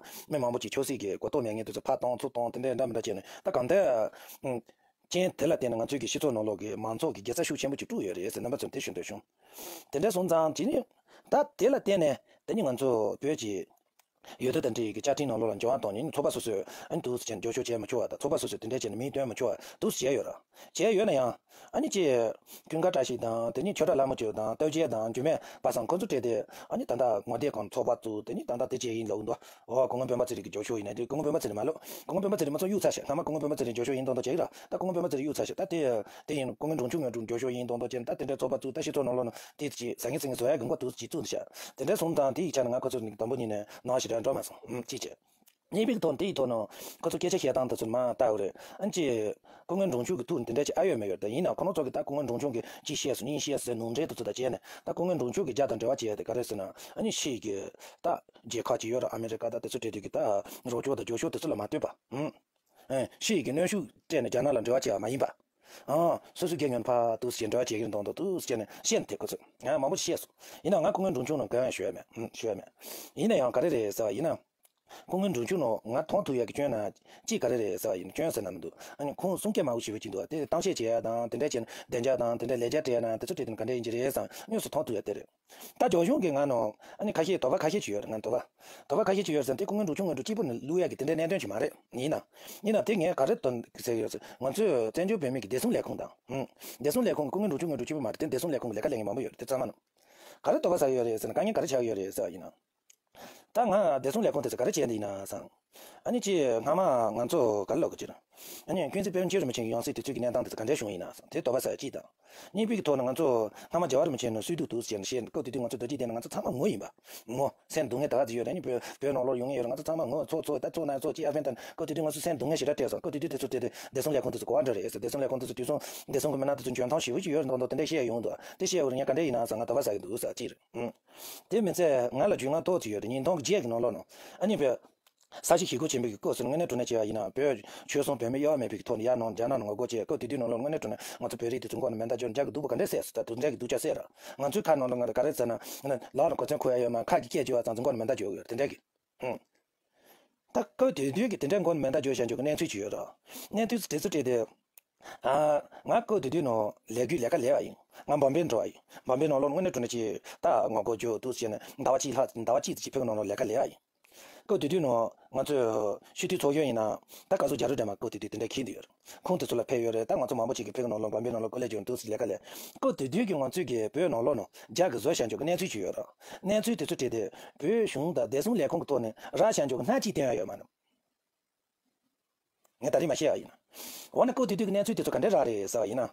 མི་མང་པོ་ཅིག་ཆོས་སྲིད་ཀྱི་གོ་རྟོགས་མེད་མཁན་དེ་ཚོ་ཕར་གཏོང་ཚུར་གཏོང་དེ་འདྲ་འདྲ་མི་འདྲ་བྱས་ནས། ད་གང་ལྟར་ཨ་རྐྱེན་དེ་ལ་བརྟེན་ནས་ང་ཚོའི་གི་སྤྱི་ཚོགས་ནང་ལོགས་ཀྱི་མང་ཚོགས་ཀྱི་དགེ་རྩ་ཤུགས་ཆེན་པོ་ཅིག་བསྐྲུན་ཡོད་རེད་ཟེར་རྣམ་པ་ཚོར་དེ་ཞུ་འདོད་བྱུང་། དེ་འདྲ་སོང་ཙང་དེ་ནི་ད་དེ་ལ་བརྟེན་ནས་དེ་ནི་ང་ཚོ་བོད་ཀྱི་ཡོད་དོ་དང་འདྲ་ཡི་གི་བཅའ་ཁྲིམས་ནང་ལོགས་ལ་འགྱུར་བ་གཏོང་ནས། ཚོགས་པ་སོ་སོས་ཨ་ནི་འདུག་སེ་བྱས་ནས་སྦྱོར་ཕྱོགས་བྱས་མ་ཆོག་པ་དང་། ཚོགས་པ་སོ་སོས་དེ་འདྲ་བྱས་ནས་མིང་བཏོན་མ་ཆོག་པ་འདུག་སེ་བྱས་ཡོད་ར། བྱས་ཡོད་ན་ཡང་ཨ་ནི་ཅིག་ཀུན་དགའ་བཀྲ་ཤིས་དང་། དེ་ནི་ཆོས་གྲགས་ལྷ་མོ་བྱོས་དང་། རྟོགས་རྒྱལ་དང་། འགྱུར་མེད་པ་སངས། ཁོ་ཚོ་སྤྲད་དེ་ཨ་ནི་ད་ལྟ་ངོ་དེབ་སྒང་ཚོགས་པ་བཙུགས། དེ་ནི་ད་ལྟ་དེ་བྱས་ཡིན་ལབ་འདུག་ཨོ་སྐུ་ངོ་སྤེན་པ་ཚེ་རིང་གི་སྦྱོར་ཕྱོགས་ཡིན་ན། དེ་སྐུ་ངོ་སྤེན་པ་ཚེ་རིང་མ་ལོ། སྐུ་ངོ་སྤེན་པ་ཚེ་རིང་མ་ཚོགས་གཡུག་ཚར་ཤག་སྔ་མ་སྐུ་ངོ་སྤེན་པ་ཚེ་རིང་སྦྱོར་ཕྱོགས་ཡིན་མདོག་མདོག་བྱས་ཡིན་ར། ད་སྐུ་ངོ་སྤེན་པ་ཚེ་རིང་གཡུག་ཚར་ཤག་ད་དེ་དེ་ཡིན། སྐུ་ངོ་འབྲོང་ཆུང་སྔོན་འགྲོ་སྦྱོར་ཕྱོགས་ཡིན་མདོག་མདོག་བྱས་ནས། ད་དེ་འདྲའི་ཚོགས་པ་བཙུགས། ད་སྤྱི་ཚོགས་ནང་ལོགས་ནང་དེ་ཅིག་ཟང་ངེ་ཟིང་ངེ་བཟོ་ཡ་གི་མགོ་འདུག་ཅིག་བཙུགས་འདི་ཤག་དེ་འདྲ་སོང་ཙང་དེ་ཡི་ཆ་ནས་ང་ཁོ་ཚོ་ནི་དང་པོ་ཉིད་ནས་ནང་ཞེ་དྲག་འགྲོ་མ་སོང་། ཨུམ་ཅིག་བྱས། གཉིས་པའི་ཐོག་དེ་ཡི་ཐོག་ནང་ཁོ་ཚོ་སྐད་ཆ་བཤད་སྟངས་དེ་ཚོ་མ་ལྟ་བུ་རེད། ཨ་ནི་ཅིག་སྐུ་ངོ་འབྲོང་ཆུང་གི་ཐུགས་ནས་དེ་འདྲ་ཅིག་ཨ་ཡོད་མེད་ཡོད་རེད། ད་ཡིན་ན་ཁོ་རང་ཚོ་གི་ད་སྐུ་ངོ་འབྲོང་ཆུང་གིས་གཅིག་བཤད་སོང་གཉིས་བཤད་སོང་ཟེར་ནོར་འཁྲུལ་དེ་ཚོ་དང་བཅས་ནས། ད་སྐུ་ངོ་འབྲོང་ཆུང་གི་རྒྱ་དང་འབྲེལ་བ་བྱས་ཏེ་ག་རེ་ཟེར་ན། ཨ་ནི་ཕྱི་ཡི་གི་ད་རྒྱལ་ཁབ་ཅིག་ཡོད་ར། ཨ་མི་རི་ཀ་ད་དེ་ཚོ་འབྲེལ་དུས་ཀྱི་ད་རོགས་སྐྱོར་དང་རྒྱབ་སྐྱོར་དེ་ཚོ་ལ་མ་ལྟོས་པ། ཨུམ། ཨེ། ཕྱི་ཡི་གི་གནོན་ཤུགས་སྤྲད་ནས་རྒྱ་ནག་ལ་འབྲེལ་བ་བྱས་པ་མ་ཡིན་པ། ཨ། སོ་སོའི་སྐད་ངན་ཕར་འདུག་སེ་འབྲེལ་བ་བྱེད་ཀྱི་རེད་མདོག་མདོག་འདུག་སེ་བྱས་ནས་བཤད་ནས་དེ་ཁོ་ཚོས། ཨ། མང་པོ་ཞིག་བཤད་སོང་། ཡིན་ནའང་ང་སྐུ་ངོ་འབྲོང་ཆུང་ནང་གང་ཡང་ཞུ་ཡ་མེད། ཨུམ། ཞུ་ཡ་མེད། ཡིན་ན་ཡང་ག་རེ་རེད་ཟེར་བ་ཡིན་ན། སྐུ་ངོ་འབྲོང་ཆུང་ནང་ང་མཐོང་ཐུབ་ཡ་གི་སྐྱོན་ན་གཅིག་ག་རེ་རེད་ཟེར་བ་ཡིན་ན། སྐྱོན་ཟེར་ན་མི་འདུག་ཨ་ནི་ཁོང་གསུང་སྐད་མང་པོ་ཞེ་པོ་ཅིག་འདུག་དེ་གཏམ་བཤད་བྱེད་ཡ་དང་། དེ་འདྲ་བྱས་ནས་བདེ་འཇགས་དང་དེ་འདྲ་ལས་འཆར་སྤྲད་ཡ་ན་དེ་ཚོ་སྤྲད་དེ་ནི་ག་འདྲ་ཡིན་གྱི་རེད་བསམ། དངོས་སུ་མཐོང་ཐུབ་ཡ་དེ་རེད། ད་རྒྱབ་ལྗོངས་ཀྱི་ང་ནང་ཨ་ནི་ཁ་ཤས་དོགས་པ་ཁ་ཤས་ཅིག་ཡོད་རེད། ང་དོགས་པ། དོགས་པ་ཁ་ཤས་ཅིག་ཡོད་རེད་ཟེར་ན། དེ་སྐུ་ངོ་འབྲོང་ཆུང་སྔོན་འགྲོ་གཅིག་པུ་ནས་བླུག་ཡ་གི་དེ་འདྲའི་གནད་དོན་ཅིག་མ་རེད། ཡིན་ན། ཡིན་ན་དེ་ངས་ག་རེ་དོན་ཟེར་ཡོད་ཟེར། ང་ཚོས་བཙན་བྱོལ་བོད་མི་གི་བདེ་སྲུང་ལས་ཁུངས་དང་། ཨང་། བདེ་སྲུང་ལས་ཁུངས་ཀྱི་སྐུ་ངོ་འབྲོང་ཆུང་སྔོན་འགྲོ་གཅིག་པུ་མ་རེད། དེ་བདེ་སྲུང་ལས་ཁུངས་ཀྱི་ལས་ཀ་ལས་མཁན་མང་པོ་ཡོད་རེད། དེ་ཚང་མ་ནང་། ག་རེ་དོགས་པ་ཟ་གི་ཡོད་རེད་ཟེར་ན། དཀའ་ངལ་ག་རེ་ཆགས་ཀྱི་ཡོད་རེད་ཟེར་བ་ཡིན་ན། ད་ང་བདེ་སྲུང་ལས་ཁུངས་དེ་ཚོ་ག་རེ་བྱས་འདི་ཡིན་ན་བསམ། ཨ་ནི་ཅི་སྔ་མ་ང་ཚོ་ག་རེ་ལབ་དགོས་ཀྱི་རེད། ཨ་ནི་ཀུན་གཟིགས་དཔལ་བྱེད་རིན་པོ་ཆེ་གི་ཡང་སྲིད་དུས་ཚོད་ཀྱི་གནས་སྟངས་དེ་ཚོ་ག་འདྲས་བྱུང་ཡིན་ན་བསམ། དེ་དོགས་པ་ཟ་གཅིག་དང་། གཉིས་པའི་གི་ཐོག་ནས་ང་ཚོ་སྔ་མ་རྒྱལ་བ་རིན་པོ་ཆེ་ནས་གསོལ་འདེབས་འདུག་ཟེར་ནས་བཤད་ནས། སྐབས་དེ་དུས་ང་ཚོ་རྡོ་རྗེ་གདན་ནས་ང་ཚོ་ཚང་མ་ངུ་ཡིན་པ། ངུ་སེམས་སྡུག་བསྔལ་ད་ག་ཚོད་ཡོད་རེད། ཨ་ནི་བོད་བོད་ནང་ལོགས་ཡོང་ངེས་ཡོད་རེད། ང་ཚོ་ཚང་མ་ངུ་ཚོ་ཚོ་ད་ཚོ་ན་ཚོ་ཅི་ཨ་ཕན་ད། སྐབས་དེ་དུས་ང་ཚོ་སེམས་སྡུག་བསྔལ་ཞེ་དྲག་སྤྲད་སོང་། སྐབས་དེ་དུས་དེ་ཚོ་དེ་དེ་བདེ་སྲུང་ལས་ཁུངས་དེ་ཚོ་གོ་བ་འདྲ་རེད་ཟེར། བདེ་སྲུང་ལས་ཁུངས་དེ་ཚོ་དུས་སང་བདེ་སྲུང་གི་མི་སྣ་དེ་ཚོ་འཇོན་ཐང་ཞེ་པོ་ཅིག་ཡོད་རེད་མདོག་མདོག་དེ་འདྲ་བཤད་ཡོང་འདུག་དེ་བཤད་ཡོང་ན་ཡང་ག་འདྲ་ཡིན་ན་ཟེར། ང་དོགས་པ་ཟ་གི་འདུག་ཟེར་གཅིག་རེད། ཨང་། དེ་མི་ཚད་ང་ལ་རྒྱུས་མངའ་ཏོག་ཙམ་ཡོད་རེད། ཉིས་སྟོང་བརྒྱད་ཀྱི་ནང་ལོགས་ནང་ཨ་ནི་བོད་ས་གཞི་ཞི་རྒོལ་ཆེན་པོའི་གི་སྐབས་སུ་དངོས་གནས་དྲང་གནས་བྱས་པ་ཡིན་ན། བོད་ཆོལ་གསུམ་བོད་མི་དབྱེ་བ་མེད་པའི་གི་ཐོག་ནས་ཡར་ནང་རྒྱ་ནག་ནང་ངོ་རྒོལ་བྱས། སྐབས་དེ་དུས་ནང་ལོགས་དངོས་གནས་དྲང་གནས་ང་ཚོ་བོད་རིགས་དེ་ཚོ་མགོ་ནས་མེ་མདའ་འཕྱར། རྒྱ་གི་སྡུག་པོ་ག་འདྲས་བསད་སོང་། ད་དེ་འདྲས་ཀྱི་སྡུག་ཅག་བསད་ར། ང་ཚོའི་ཁ་ནང་ལོགས་ང་ལ་ག་རེ་ཟེར་ན། ལག་ལ་གོ་མཚོན་འཁོར་ཡ་ཡོད་མ། ཁ་གི་སྐད་བརྗོད་པ་ཙམ་ཚོ་མགོ་ནས་མེ་མདའ་འཕྱར་གི་ཡོད་རེད། དེ་འདྲས་ཀྱི། ཨང་། ད་སྐབས་དེ་དུས་ཀྱི་དེ་འདྲའི་མགོ་ནས་མེ་མདའ་འཕྱར་བཞག་ཆོག་གི་གནས་ཚུལ་ཅིག་ཡོད་ར། གནས་ཚུལ་དེ་ཚོ་བྲིས་ཏེ། ཨ། ང་སྐབས་དེ་དུས་ནང་ལས་འགུལ་ལས་ཀ་ལས་པ་ཡིན། ང་བམ་བེ་འགྲོ་བ་ཡིན། བམ་བེ་ནང་ལོགས་དངོས་གནས་དྲང་གནས་ཀྱི་ད་ངོ་རྒོལ་རྒྱུ་འདུག་ཟེར་ནས་ཟླ་བ་གཅིག་ལྷག་ཟླ་བ་གཅིག་ཙམ་ཅིག་བོད་ནང་ལོགས་ལས་ཀ་ལས་པ་ཡིན། སྐབས་དེ་དུས་ནང་ང་ཚོས་སྤྱི་འཐུས་ཚོགས་གཞོན་ཡིན་ན། ད་ག་ཟུག་རྒྱ་རི་སྒྲོལ་མ་སྐབས་དེ་དུས་དེ་འདྲ་འཁྱེར་བསྡད་ཡོད་རེད། ཁོང་དེ་ཚོ་ལ་ཕེབས་ཡོད་རེད། ད་ང་ཚོ་མང་པོ་ཅིག་གིས་བོད་ནང་ལོགས་བམ་བེ་ནང་ལོགས་སྐུ་ལས་བསྐྱོན་འདུག་ཟེར་ལས་ཀ་ལས། སྐབས་དེ་དུས་ཀྱི་ང་ཚོས་ཀྱི་བོད་ནང་ལོགས་ནང་རྒྱ་གིས་བཟོས་བཞག་ཆོག་གི་གནས་ཚུལ་ཅིག་ཡོད་ར། གནས་ཚུལ་དེ་ཚོ་བྲིས་ཏེ་བོད་གཞུང་དང་བདེ་སྲུང་ལས་ཁུངས་ཀྱི་ཐོག་ནས་རག་བཞག་ཆོག་གི་སྣ་གཅིག་བསྟན་ཡ་ཡོད་མ་རེད། ངས་ད་རེས་མ་བཤད་པ་ཡིན་ན། འོ་ན་སྐབས་དེ་དུས་ཀྱི་གནས་ཚུལ་དེ་ཚོ་ག་འདྲས་རག་རེད་ཟེར་བ་ཡིན་ན།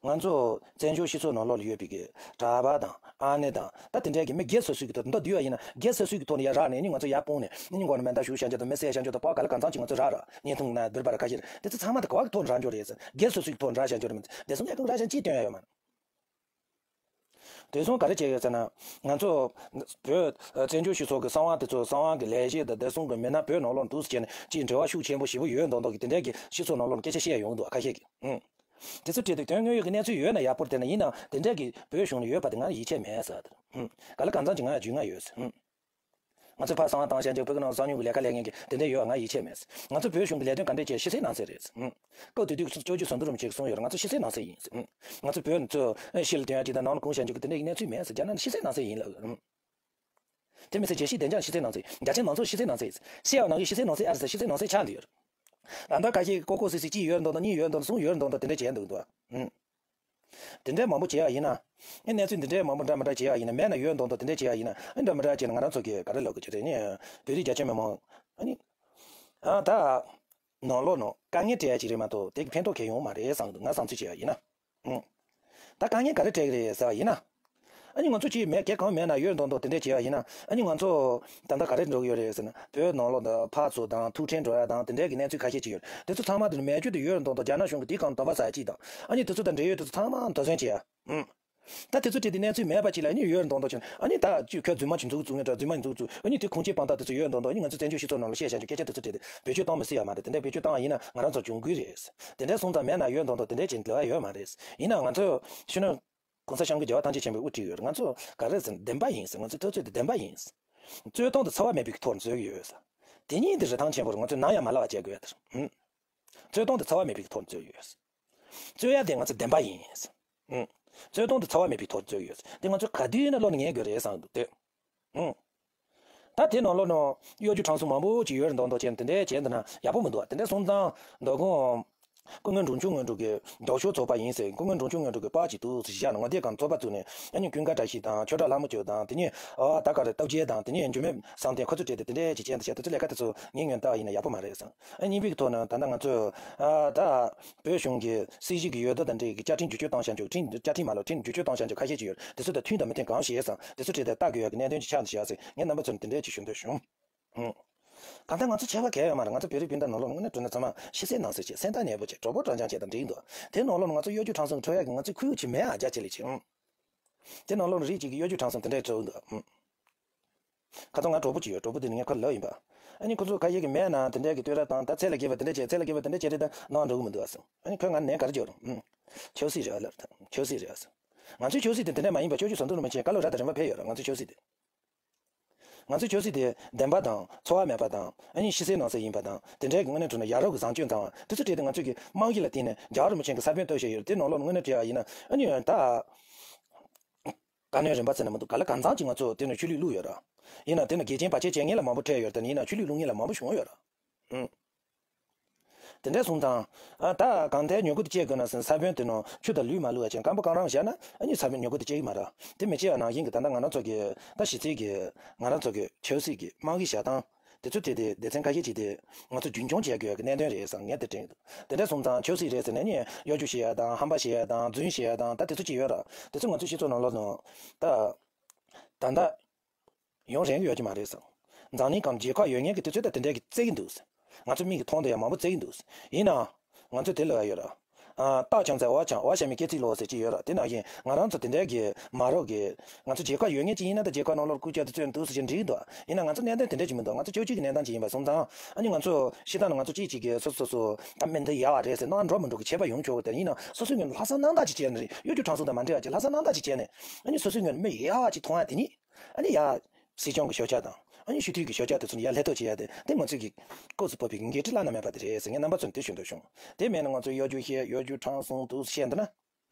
ང་ཚོ་བཙན་བྱོལ་སྤྱི་ཚོགས་ནང་ལོགས་ལ་ཡོད་པའི་གི་གྲྭ་པ་དང་ཨ་ནེ་དང་། ད་དེ་འདྲས་ཀྱི་མི་སྒེར་སོ་སོའི་གི་ཐོག་མདོར་བསྡུས་པ་ཡིན་ན་སྒེར་སོ་སོའི་གི་ཐོག་ནས་ཡར་རག་ནས་ནི་ང་ཚོ་ཡར་སྤུངས་ནས་ནི་མགོ་ནས་མེ་མདའ་གཞུ་བཞག་ཆོག་དང་མི་བསད་བཞག་ཆོག་དང་པར་ག་ལ་གང་འཚམ་ཅིག་ང་ཚོ་རག་ར། བརྙན་ཐུང་ན་བསྡུར་བ་ར་ཁ་ཤས་རེད། དེ་ཚོ་ཚང་མ་དེ་ག་བ་གི་ཐོག་ནས་རག་འགྱོ་རེད་ཟེར། སྒེར་སོ་སོའི་གི་ཐོག་ནས་རག་བཞག་འགྱོ་རེད་མ་གཏོགས་བདེ་སྲུང་ལས་ཁུངས་རག་བཞག་ཅིག་བསྟན་ཡ་ཡོད་མ་རེད། དེ་སོང་ག་རེ་བྱས་ཡོད་ཟེར་ན། ང་ཚོ་བོད་བཙན་བྱོལ་སྤྱི་ཚོགས་ཀྱི་གསང་བ་དེ་ཚོ་གསང་བ་གི་ལས་བྱེད་དང་བདེ་སྲུང་གི་མི་སྣ་བོད་ནང་ལོགས་འདུག་ཟེར་ནས་ཅིག་འབྲེལ་བ་ཤུགས་ཆེན་པོ་ཞེ་པོ་ཡོད་མདོག་མདོག་གི་དེ་འདྲས་ཀྱི་སྤྱི་ཚོགས་ནང་ལོགས་ནས་སྐད་ཆ་བཤད་ཡོང་འདུག་ཁ་ཤས་ཀྱིས། ཨང་། དེ་ཚོ་བྲིས་ཏེ་དོན་དངོས་ཡོད་ཀྱི་གནས་ཚུལ་ཡོད་ན་ཡག་པོ་རེད། དེ་ན་ཡིན་ནའང་དེ་འདྲས་ཀྱི་བོད་གཞུང་ལ་ཡོད་པ་དེ་ང་ཡིད་ཆེས་མེད་ཟེར། ཨང་། ག་ལ་གང་འཚམ་ཅིག་ང་ཡང་རྒྱུས་མངའ་ཡོད་ཟེར། ཨང་། ང་ཚོས་ཕར་གསང་བ་བཏང་བཞག་ཅིག་བོད་ཀྱི་ནང་གསང་ཉུལ་གྱི་ལས་ཀ་ལས་མཁན་གྱི་དེ་འདྲས་ཡོད་པ་ང་ཡིད་ཆེས་མེད། ང་ཚོ་བོད་གཞུང་གི་ལས་དོན་ག་འདྲས་བྱས་ཕྱི་གསལ་ནང་གསལ་རེད། ཨང་། སྐབས་དེ་དུས་སྐྱབས་རྗེ་ཟམ་གདོང་རིན་པོ་ཆེས་གསུངས་ཡོད་རེད། ང་ཚོ་ཕྱི་གསལ་ནང་གསལ་ཡིན། ཨང་། ང་ཚོ་བོད་ཚོ་ཕྱི་ལ་དོན་ཡག་ཅིག་དང་ནང་ལ་གུང་བཞག་ཅིག་གི་དེ་འདྲས་ཀྱི་གནས་ཚུལ་མེད་ཟེར། རྒྱ་ནག་ནི་ཕྱི་གསལ་ནང་གསལ་ཡིན་ལབ་ཡོད། ཨང་། དེ་མི་ཚད་རྒྱལ་སྤྱིའི་བདེ་འཇགས་ཕྱི་གསལ་ནང་གསལ་ཡིན། རྒྱ་ཆེའི་མང་ཚོགས་ཕྱི་གསལ་ནང་གསལ་ཡིན། བཤད་པ་ནང་བཞིན་ཕྱི་གསལ་ནང་གསལ་ཨ་རེད་ཟེར། ཕྱི་གསལ་ནང་གསལ་ཆགས་འདུག་ཡོད་རེད། ད་ལྟ་ཁ་ཤས་ཀྱིས་ལྐོག་ལྐོག་སིལ་སིལ་གཅིག་ཡོད་མདོག་མདོག་གཉིས་ཡོད་མདོག་མདོག་གསུམ་ཡོད་མདོག་མདོག་དེ་འདྲ་བྱས་འདུག་འདུག་ཨང་། དེ་འདྲའི་མང་པོ་བྱས་པ་ཡིན་ན། ཨེ་གནས་ཚུལ་འདི་འདྲའི་མང་པོ་འདྲ་མི་འདྲ་བྱས་པ་ཡིན་ན། མེད་ན་ཡོད་མདོག་མདོག་དེ་འདྲ་བྱས་པ་ཡིན་ན། ཨེ་འདྲ་མི་འདྲ་བྱས་ན་ང་རང་ཚོ་གིས་ག་རེ་ལབ་དགོས་ཀྱི་རེད། ནི་བོད་རིགས་རྒྱ་ཆེ་མི་མང་ཨ་ནི། ཨ་ད། ནང་ལོགས་ནང་དཀའ་ངལ་སྤྲད་ཡ་ཅིག་རེད་མ་གཏོགས་དེ་གི་ཕན་ཐོགས་གང་ཡོང་མ་རེད་བསམ་འདུག་ང་བསམ་ཚུལ་བྱས་པ་ཡིན་ན། ཨང་། ད་དཀའ་ངལ་ག་རེ་འཕྲད་ཀྱི་རེད་ཟེར་བ་ཡིན་ན། ཨ་ནི་ང་ཚོ་ཅིག་མེད་གལ་གང་མེད་ན་ཡོད་མདོག་མདོག་དེ་འདྲས་བྱས་པ་ཡིན་ན། ཨ་ནི་ང་ཚོ་ད་ལྟ་ག་རེ་འགྲོ་གི་ཡོད་རེད་ཟེར་ན། བོད་ནང་ལོགས་དང་ཕར་ཚུར་དང་ཐུག་འཕྲད་འགྲོ་ཡ་དང་དེ་འདྲས་ཀྱི་གནས་ཚུལ་ཁ་ཤས་ཅིག་ཡོད་རེད། དེ་ཚོ་ཚང་མ་དེ་ནི་མེད་རྒྱུ་དེ་ཡོད་མདོག་མདོག་རྒྱ་ནག་གཞུང་གི་དེ་གང་དོགས་པ་ཟ་ཡ་ཅིག་དང་། ཨ་ནི་དེ་ཚོ་དང་འབྲེལ་ཡོད་དེ་ཚོ་ཚང་མ་དོགས་ཟོན་བྱས་ཡ། ཨང་། ད་དེ་ཚོ་དེ་དེ་གནས་ཚུལ་མེད་པ་ཅིག་ལ་ཨ་ནི་ཡོད་མདོག་མདོག་བྱས་ན། ཨ་ནི་ད་ཅིག་ཁོས་རྫུན་མ་ཅིག་འཛུགས་འཛུགས་ངེས་འདྲ། རྫུན་མ་འཛུགས་འཛུགས། ཨ་ནི་དེ་ཁུངས་སྐྱེལ་དཔང་རྟགས་དེ་ཚོ་ཡོད་མདོག་མདོག་ཨ་ནི་ང་ཚོ་བཙན་བྱོལ་སྤྱི་ཚོགས་ནང་ལ་བཤད་བཞག་རྒྱུ་སྐད་ཆ་དེ་ཚོ་བྲིས་ཏེ་བེད་སྤྱོད་བཏང་མི་སྲིད་ཡ་མ་རེད། དེ་འདྲ་བེད་སྤྱོད་བཏང་བ་ཡིན་ན་ང་རང་ཚོ་གྱོང་གུད་རེད། དེ་འདྲ་སོང་ཙང་མེད་ན་ཡོད་མདོག་མདོག་དེ་འདྲ་ཅིག་འབྲེལ་བ་ཡོད་མ་རེད། ཡིན་ནའང་ང་ཚོ་ཕྱི་ནང་གོང་ས་སྐྱབས་མགོན་རྒྱལ་བ་ཐམས་ཅད་མཁྱེན་པས་དབུ་ཁྲིད་ཡོད་རེད། ང་ཚོ་ག་རེ་ཟེར་ན་བདེན་པ་ཡིན་ཟེར། ང་ཚོའི་འཐབ་རྩོད་དེ་བདེན་པ་ཡིན་ཟེར། རྩོད་སྟངས་དེ་འཚེ་བ་མེད་པའི་ཐོག་ནས་རྩོད་ཀྱི་ཡོད་ཟེར། དེ་གཉིས་དེ་རིན་ཐང་ཆེན་པོ་རེད། ང་ཚོས་ནམ་ཡང་མ་བརླག་པ་བྱེད་དགོས་ཡ་དེ་རེད། ཨུམ། རྩོད་སྟངས་དེ་འཚེ་བ་མེད་པའི་ཐོག་ནས་རྩོད་ཀྱི་ཡོད་ཟེར། རྩོད་ཡ་དེ་ང་ཚོ་བདེན་པ་ཡིན་ཟེར། ཨུམ། རྩོད་སྟངས་དེ་འཚེ་བ་མེད་པའི་ཐོག་ནས་རྩོད་ཀྱི་ཡོད་ཟེར། དེ་ང་ཚོས་ག་དུས་ནས་བློ་ནས་ངེས་དགོས་རེད་བསམ་འདུག་དེ། ཨུམ། ད་དེ་ནང་ལོགས་ནང་གཡོ་སྒྱུ་ཁྲམ་གསུམ་མང་པོ་ཅིག་ཡོད་རེད་མདོག་མདོག་བྱས་ནས་དེ་འདྲའི་བྱས་འདུག་ན་ཡག་པོ་མི་འདུག་དེ་འདྲ་སོང་ཙང་མདོ་དགོང་སྐུ་ངོ་འབྲོང་ཆུང་སྔོན་འགྲོ་གི་མདོ་ཕྱོགས་ཚོགས་པ་ཡིན་ཟེར། སྐུ་ངོ་འབྲོང་ཆུང་སྔོན་འགྲོ་གི་པར་ཅིག་འདུག་ཟེར་བཞག་ནས་ངོ་དེབ་སྒང་ཚོགས་པ་བཙུགས་ནས། ཨ་ནི་ཀུན་དགའ་བཀྲ་ཤིས་དང་ཆོས་གྲགས་ལྷ་མོ་ཅོ་དང་དེ་ནས་ཨ་ད་ག་རེ་སྟོབས་རྒྱལ་དང་དེ་ནས་འཇུ་མི་བསམ་གཏན་ཁོ་ཚོ་བྲིས་ཏེ་དེ་འདྲའི་ཅིག་བྱས་འདུག་བྱས། དེ་ཚོ་ལས་ཀ་དེ་ཚོ་ངས་ཉོན་བལྟས་པ་ཡིན་ན་ཡག་པོ་མ་རེད་བསམ། ཨ་གཉིས་པའི་གི་ཐོག་ནས་ད་ལྟ་ང་ཚོས་ཨ་ད་བོད་གཞུང་གི་སྲིད་བྱུས་ཀྱི་འོས་བསྡུ་དང་འབྲེལ་གྱི་བཅའ་ཁྲིམས་བསྒྱུར་བཅོས་བཏང་བཞག་ཆོག་ཁྲིམས་བཅའ་ཁྲིམས་མ་ལབ་ཁྲིམས་བསྒྱུར་བཅོས་བཏང་བཞག་ཆོག་ཁ་ཤས་ཅིག་ཡོད་རེད། དེ་ཚོ་དང་མཐུན་དང་མི་མཐུན་གང་ཞིག་བསམ། དེ་ཚོ་བྲིས་ཏེ་ལྟ་དགོས་ཡག་གི་གནད་དོན་ཅིག་ཆགས་འདུག་བྱས་ཟེར། ངས་རྣམ་པ་ཚོར་འདི་འདྲས་ཅིག་ཞུ་འདོད་བྱུང་། ཧུམ། གང་ལྟར་ང་ཚོ་ཁྱད་པར་གང་ཡང་ཡོད་མ་རེད། ང་ཚོ་བོད་རིགས་སྤུན་ཟླ་ནང་ལོགས་ལ་དངོས་གནས་དྲང་གནས་ཚང་མ་ཕྱི་གསལ་ནང་གསལ་བྱས། སེམས་ཐག་ཉེ་པོ་བྱས། གྲོགས་པོ་གྲོགས་མཚམས་བྱས་དང་འགྲིག་འདུག་དེ་ནང་ལོགས་ལ་ང་ཚོ་གཡོ་སྒྱུ་ཁྲམ་གསུམ་འཕྲོག་ཡག་གི་ང་ཚོའི་ཁུར་ཡོད་ཅིག་མེད་ཨ། རྒྱ་ཆེ་ལེ་ཆེ། ཧུམ། དེ་ནང་ལོགས་ལ་རིགས་གཅིག་གིས་གཡོ་སྒྱུ་ཁྲམ་གསུམ་དེ་འདྲས་བྱས་འདུག་ཧུམ། ཁ་སང་ང་གྲོགས་པོ་ཅིག་ཡོད། གྲོགས་པོ་དེ་ནི་ངས་ཁོ་ལབ་ཡིན་པ། ཨ་ནི་ཁོ་ཚོ་ཁ་ཡོད་ཀྱི་མེད་ན་དེ་འདྲས་ཀྱི་བསྟོད་ར་དང་། ད་ཚད་ལས་བརྒལ་བ་དེ་འདྲས་བྱས། ཚད་ལས་བརྒལ་བ་དེ་འདྲས་བྱས་རེད། ད་ནང་འགྲོ་གི་མི་འདུག་ཨ་ཟེར། ཨ་ནི་ཁོས་ང་ནས་ག་རེ་བརྗོད་རུང་། ཧུམ། ཆབ་སྲིད་རེད་ཨ་ལབ། ད་ཆབ་སྲིད་རེད་ཨ་ཟེར། ང་ཚོའི་ཆབ་སྲིད་དེ་དེ་འདྲས་མ་ཡིན་པ། སྐྱབས་རྗེ་ཟམ་གདོང་རིན་པོ་ཆེ་བཀའ་སློབ་རག་དང་རིམ་པ་ཕེབས་ཡོད་རེད། ང་ཚོའི་ཆབ་སྲིད་དེ། ང་ཚོའི་ཆབ་སྲིད་དེ་བདེན་པ་དང་འཚེ་བ་མེད་པ་དང་། ཨ་ནི་ཕྱི་གསལ་ནང་གསལ་ཡིན་པ་དང་། དེ་འདྲའི་གི་དངོས་གནས་དྲང་གནས་ཡ་རབས་ཀྱི་བཟང་སྤྱོད་དང་དེ་ཚོ་བྲིས་ཏེ། ང་ཚོས་ཀྱི་རྨང་གཞི་ལ་བརྟེན་ནས་རྒྱལ་བ་རིན་པོ་ཆེ་གི་ས་བོན་བཏབ་བཞག་ཡོད་རེད། དེ་ནང་ལོགས་ནས་དངོས་གནས་བྲིས་པ་ཡིན་ན། ཨ་ནི་ད་བཀའ་བློན་རིམ་པ་ཟེར་ན་མི་འདུག་ག་ལ་གང་འཚམ་ཅིག་ང་ཚོ་དེ་ནས་ཆོས་ལུགས་བླུགས་ཡོད་ར། ཡིན་ན་དེ་ནས་དགེ་ཆེན་བར་ཆད་བྱེད་མཁན་ལ་མང་པོ་འཕྲད་ཡོད་རེད། ད་ནི་ཡིན་ན་ཆོས་ལུགས་བླུགས་མཁན་ལ་མང་པོ་བྱུང་ཡོད་ར། ཨུམ། དེ་འདྲ་སོང་ཙང་། ཨ་ད་གང་ལྟར་ཉོ་གི་དེ་སྐྱེལ་དགོས་ན་ཟེར། ས་བོན་དེ་ནང་ཆུ་དང་ལུད་མ་བླུགས་པ་བྱས་སྐམ་པོ་གང་རང་བཞག་ན་ཨ་ནི་ས་བོན་ཉོ་གི་དེ་སྐྱེལ་གི་མ་རེད། དེ་མི་སྐྱེལ་བ་ནང་བཞིན་གྱི་ད་ལྟ་ང་རང་ཚོ་གི་ད་གཞི་རྩའི་གི་ང་རང་ཚོ་གི་ཆབ་སྲིད་ཀྱི་དམག་གི་བྱ་སྟངས་དེ་ཚོ་དེ་དེ་སྡེ་ཚན་ཁ་ཤས་ཅིག་དེ་ང་ཚོ་རྒྱུན་འཁྱོངས་བྱེད་དགོས་ཀྱི་གནད་དོན་རེད་བསམ། ངས་དེ་དྲན་གི་འདུག་དེ་འདྲ་སོང་ཙང་ཆབ་སྲིད་རེད་ཟེར་ནས་ནི་གཡོ་སྒྱུ་བྱེད་ཡ་དང་ཧམ་པ་བྱེད་ཡ་དང་རྫུན་བཤད་ཡ་དང་ད་དེ་ཚོ་ཅིག་ཡོད་ར། དེ་ཚོ་ང་ཚོའི་སྤྱི་ཚོགས་ནང་ལོགས་ནང་ད་ད་ལྟ། ཡོང་རན་གྱི་ཡོད་ཀྱི་མ་རེད་ཟེར། འཛམ་གླིང་གང་རྒྱལ་ཁབ་ཡོད་མཁན་གྱི་དུས་ཚོད་ད་དེ་འདྲའི་གི་བརྩི་གི་འདུག་ཟེར། ང་ཚོ་མིག་གིས་མཐོང་བསྡད་ཡ་མང་པོ་བརྩི་གི་འདུག་ཟེར། ཡིན་ནའང་། ང་ཚོས་དེ་ལབ་ཡ་ཡོད་ར། ཨ། སྟག་འཆང་ཚེ་འོ་འཆང་འོ་བྱས་མི་སྐེ་ཚིག་ལོག་ཟེར་གྱི་ཡོད་ར། དེ་ནང་བཞིན་ང་རང་ཚོ་དེ་འདྲའི་གི་མ་རོགས་གི། ང་ཚོ་རྒྱལ་ཁབ་ཡོད་མཁན་ཅིག་ཡིན་ན་ད་རྒྱལ་ཁབ་ནང་ལོགས་སྐུ་ལྕགས་དེ་བཙོན་འདུག་ཟེར་གྱི་འགྲིག་གི་འདུག་ཡིན་ན་ང་ཚོ་གནད་དོན་དེ་འདྲ་ཅིག་མི་འདུག་ང་ཚོ་ཅོག་ཅིག་གི་གནས་སྟངས་ཅིག་ཡིན་པ་སོང་ཙང་། ཨ་ནི་ང་ཚོ་སྤྱིར་བཏང་ནས་ང་ཚོ་གཅིག་གཅིག་གི་སོ་སོ་སོ་སོ་ད་མི་འདི་ཡག་པ་རེད་ཟེར་གནང་འགྲོ་མི་འགྲོ་གི་ཁྱད་པར་ཡོང་ཆོག་གི། དེ་ཡིན་ན་སོ་སོའི་ངོས་ནས་ལྷག་བསམ་རྣམ་དག་ཅིག་བྱས་ནས་རེད། གཡོ་སྒྱུ་དྲང་སྲོང་དང་མ་འདྲེས་པ་ཅིག་ལྷག་བསམ་རྣམ་དག་ཅིག་བྱས་ནས། ཨ་ནི་སོ་སོའི་ངོས་ནས་མི་ཡག་པ་ཅིག་མཐོང་ཡ་དེ་ཉིད། ཨ་ནི་ཡ། སྲིད་སྐྱོང་གི་ཞབས་ཕྱི་དང་ཨ་ནི་སྤྱི་འཐུས་ཀྱི་ཞབས་ཕྱི་དེ་ཚོ་ནི་ཡར་སླེབས་ཐབས་བྱེད་ཡ་དེ་དེ་ང་ཚོས་ཀྱི་སྐབས་སུ་བབས་པའི་འགན་འཁྲི་བླ་ན་མེད་པ་དེ་རེད་ཟེར་ངས་རྣམ་པ་ཚོར་འདི་ཞུ་འདོད་བྱུང་། དེ་མེད་ན་ང་ཚོས་གཡོ་སྒྱུ་བཤད་གཡོ་སྒྱུ་དྲང་སྲོང་དུ་བཤད་འདི་ན།